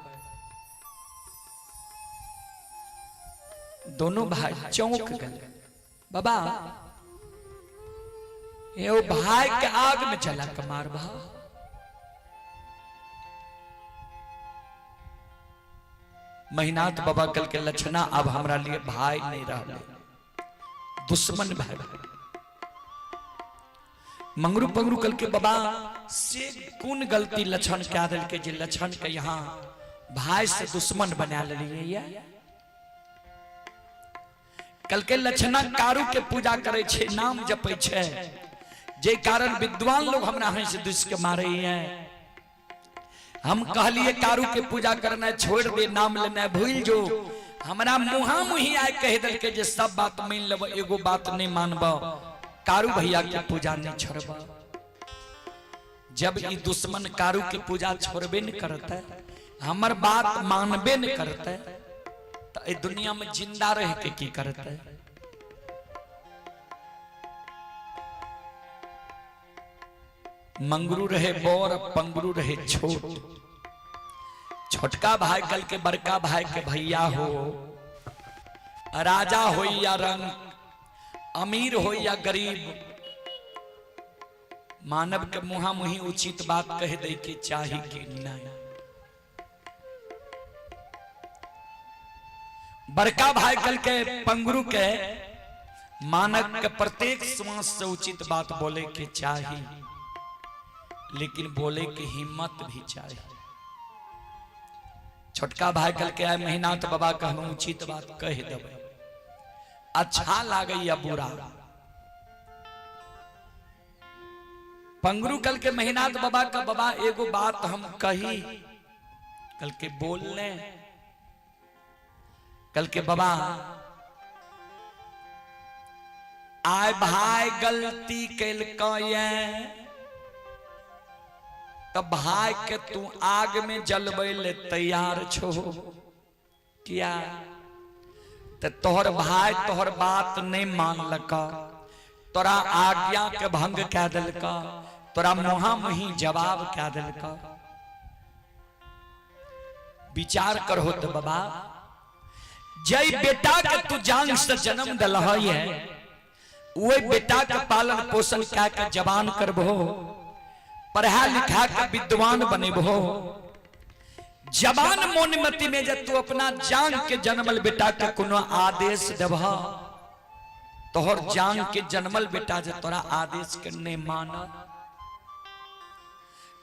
दोनों भाई चौंक गए, बाबा ये भाई के आग में जला के मारबा। महिनाथ बाबा कल के लक्षणा अब हमरा लिए भाई नहीं रहा, दुश्मन भाई। मंगरू पंगरू कल के बाबा से कौन गलती लक्षण क्या दिल के जे लक्षण के यहाँ भाई से दुश्मन बना लिए। कल के लक्षणा कारू के पूजा करे छे, नाम जपे छे, जे कारण विद्वान लोग हमरा हंस दुस के मारे हैं। हम कहलिए कारू के पूजा करना छोड़ दे, नाम लेना भूल जो, हमरा मुहा मुही आए कह दिल के जे सब बात मान लेब, एगो बात नहीं मानब, कारू भैया के पूजा नहीं छोड़ब। जब ई दुश्मन कारू के पूजा छोड़बे नहीं करते, हमर बात मानबे नहीं करते, तो ई दुनिया में जिंदा रह के की करते? मंगरू रहे बोर, पंगरू रहे छोट। छोटका भाई कल के बड़का भाई के भैया हो, राजा हो या रंग, अमीर हो या गरीब, मानव के मुहा मुही उचित बात कह दे के चाही कि नहीं। बड़का भाई कल के पंगरू के मानव के प्रत्येक श्वास से उचित बात बोले के चाही, लेकिन बोले के हिम्मत भी चाही। छोटका भाई कल के आए महीनाथ बाबा के हम उचित बात कह देबै, अच्छा लागे या बुरा। पंगरू कल के महीनाथ बाबा का बाबा एगो बात हम कही, कल के बोलने, कल के बाबा आय भाई गलती केलकै त भाई के तू आग में जलबै ले तैयार छो किया? त तोहर भाई तोहर बात नहीं मानलक, तोरा आज्ञा के भंग कह दिलक, तोरा मुहा मुही जवाब कह दिलक। विचार करहो तो बाबा, जय बेटा के तू जान से जन्म दिलह है, वही बेटा के पालन पोषण कह के जवान करबो, पढ़ा लिखा के विद्वान बनेबो। जवान मोनमति में जब तू अपना जान के जन्मल बेटा के कोनो आदेश देबह, तोहर जान के जन्मल बेटा जे तोरा आदेश के नहीं मानत,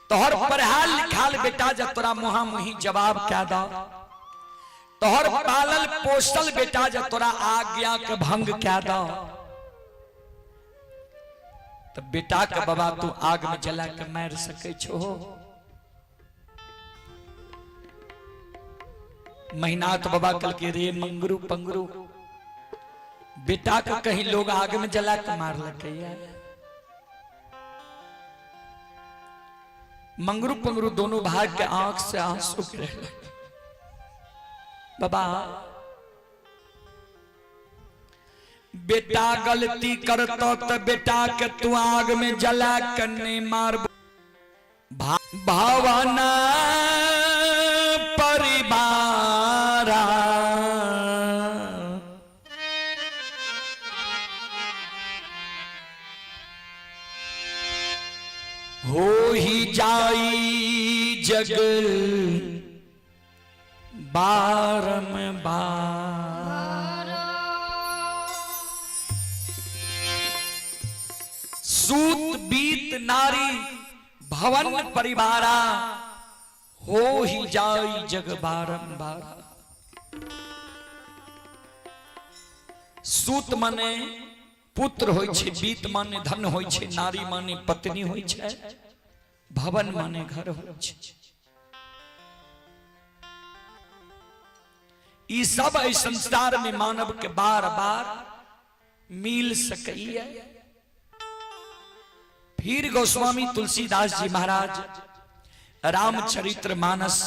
तोहर पढ़ाल लिखाल बेटा जे तोरा मुहा मुही जवाब कह द, तोहर पालल पोसल बेटा जे तोरा आज्ञा के भंग कह द, तो बेटा के बाबा तू आग में जला के मार सके छो। महीनाथ बाबा कल के रे मंगरू पंगरू, बेटा के कहीं लोग आग में जला के मार लके। मंगरू पंगरू दोनों भाग के आंख से आंसू गिरे। बाबा बेटा गलती करतो तो बेटा के तू आग में जला के नहीं मार। भावना परिवारा हो ही जाई जग बारम बार। सूत बीत नारी भवन परिवारा हो ही जाई जग बारंबार। सूत माने पुत्र होई छे, बीत माने धन होई छे, नारी माने पत्नी होई छे, भवन माने घर होई छे। ई सब एहि संसार में मानव के बार बार मिल सकैया। फिर गोस्वामी तुलसीदास जी महाराज रामचरित्र मानस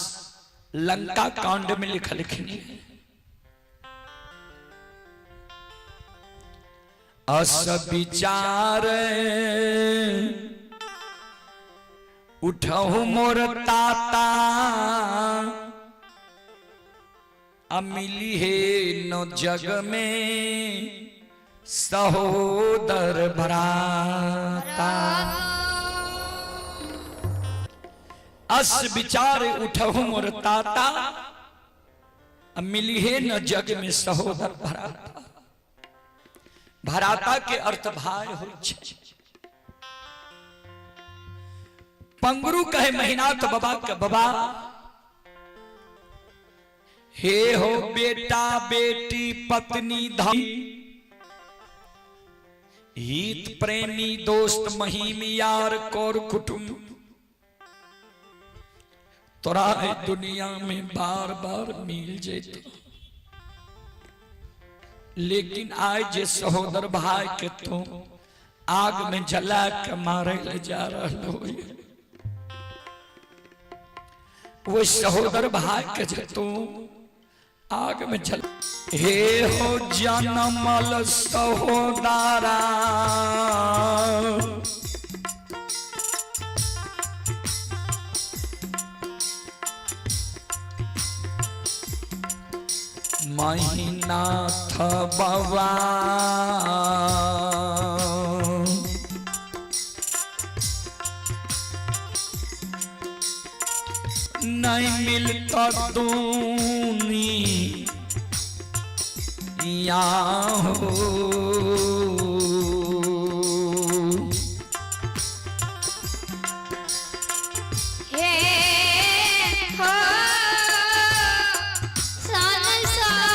लंका कांड में लिखलखिन, अस विचार उठहु मोर ताता, अमिली हे न जग में सहोदर भ्राता। अस विचार उठहु मोर ताता, मिली हे न जग में सहोदर भ्राता। भ्राता के अर्थ भाई हो। पंगरू कहे महीनाथ बाबा के बाबा हे हो बेटा बेटी पत्नी धन हित प्रेमी दोस्त महीम यार कौर कुटुंब, तोरा दुनिया में बार बार मिल जेते, लेकिन आए जे सहोदर भाई के तू आग में जला के मारे ले जा रहा हो, वो सहोदर भाई के जे तू आग में जल। हे हो जनमल सहोदरा, महिनाथ बाबा नहीं मिलता दूनी या हो। हे हो संसार।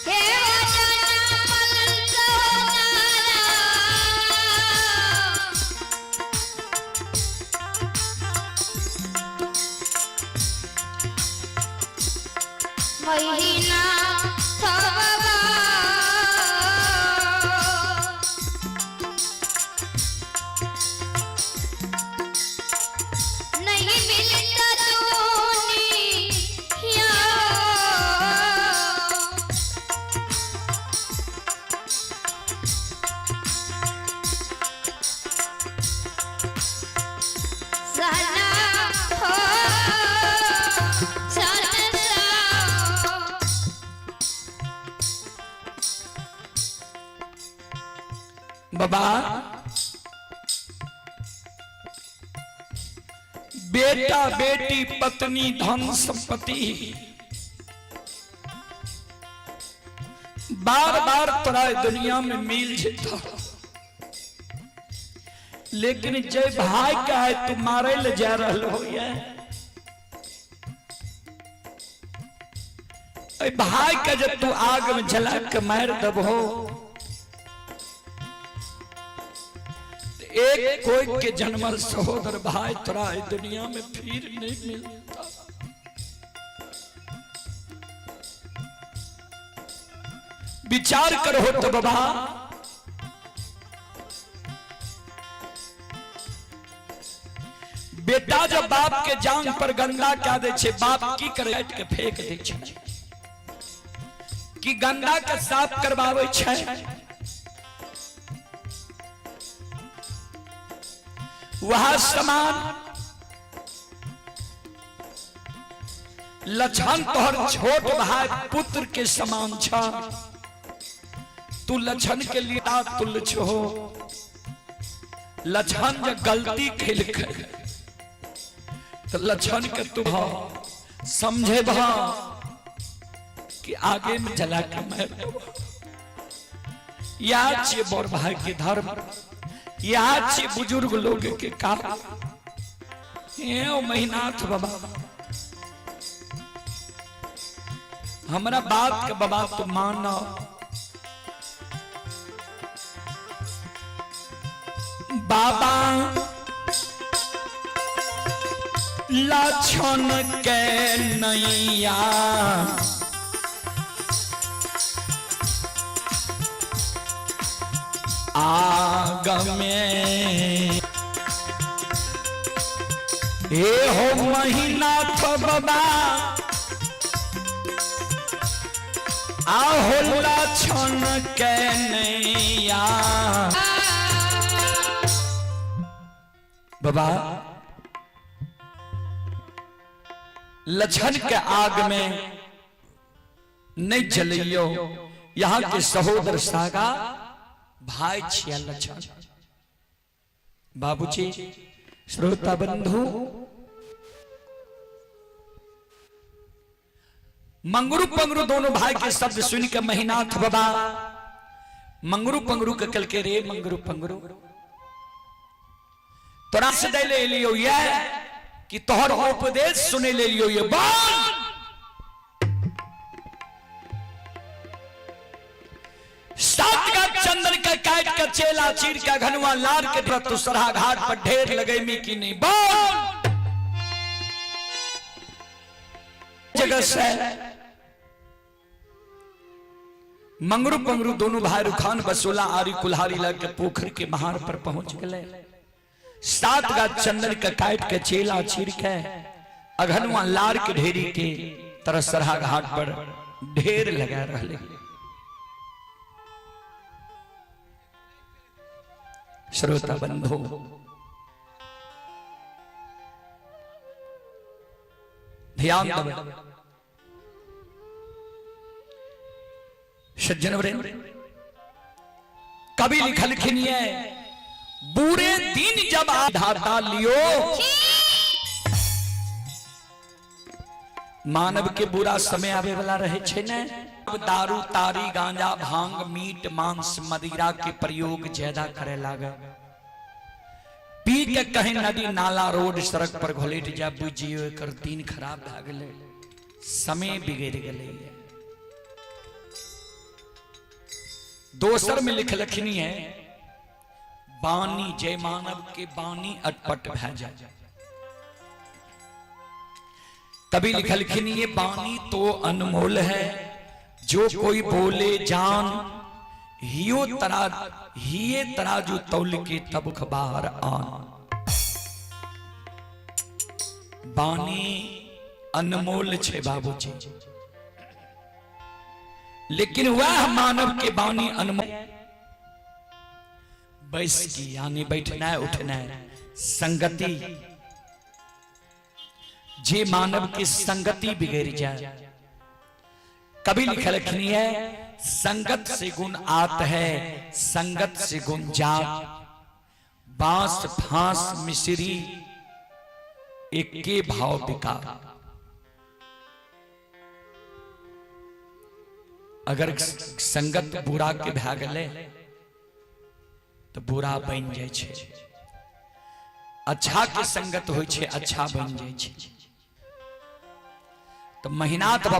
हे वचन महीना थबा। नहीं मिलता दुनिया। सना हो संसार। बाबा बेटा बेटी पत्नी धन संपत्ति बार बार तोरा दुनिया में मिल जेता, लेकिन जय भाई का है तू मारे ले जा रहल हो ये। ए भाई का जब तू आग में जला के मार दबहो, एक कोई के जन्मल सहोदर भाई तोरा इस दुनिया में फिर नहीं मिलता। विचार करो तो बाबा, बेटा जब बाप के जांग पर गंदा क्या दे छे, बाप की करे काट के फेंक दे छे कि गंदा के साफ करवावे छे। वह समान लक्षण तोहर छोट भाई पुत्र के समान छ, तू लक्षण के लिए तुल्य छो। लक्षण जब गलती खेल तो लक्षण के तू समझे भा कि आगे में जला के मार याद छे बड़ भाई के धर्म, याद छे बुजुर्ग लोग के काम। हे महीनाथ बाबा, हमरा बात के बाबा तो मानो। बाबा लक्षण के नैया आग में, हे हो महीनाथ बाबा आहो लक्षण के नैया। बाबा लक्षण के आग में नहीं जलियो, यहाँ के सहोदर सागा भाई छिया लक्षण। बाबूजी श्रोता बंधु, मंगरू पंगरू दोनों भाई के शब्द सुन के महिनाथ बाबा मंगरू पंगरू के कल के रे मंगरू पंगरू तोरा से दे ले लियो ये कि तोहर उपदेश सुने ले लियो ये बोल। सात का चंदन का काट का चेला चीर का घनुआ लार के तोरा तुसरा घाट पर ढेर लगे मी की नहीं बोल। जगह से मंगरू पंगरू दोनों भाई रुखान बसोला आरी कुल्हारी ला के पोखर के महार पर पहुंच गए। सात गाछ चंदन के काट के चेला चीर के अघनुआ लार के ढेरी के तरसरहा घाट पर ढेर लगा रहे। श्रोता बंधु, ध्यान दो सज्जन वृंद, कवि लिखलखिन ये बुरे दिन जब धाता लियो, मानव के बुरा समय आवे वाला रहे छे ने। अब दारू तारी गांजा भांग मीट मांस मदिरा के प्रयोग ज्यादा करे लागा, पी के कहीं नदी नाला रोड सड़क पर घोलेट जा, बुझियो एकर दिन खराब भए गेलै, समय बिगड़ गेलै। दोसर में लिखलखिन है बानी जय मानव के बानी अटपट भए जाए। कभी लिखलखिन ये बानी तो अनमोल है, जो कोई बोले जान, हियो तरा हिये तराजू तौल के तब खबार आन। बानी अनमोल छे बाबूजी, लेकिन वह मानव के बानी अनमोल बैस की यानी बैठना है उठना है संगति, जे मानव की संगति बिगड़ जाए। कभी लिखलखिन है संगत से गुण आत है, संगत से गुण जात, बांस फांस मिश्री एके भाव बिका। अगर संगत बुरा के भए गेलै तो बुरा बन जाए छे, अच्छा के संगत होय छे अच्छा बन जाए छे। तो महिनाथ बाबा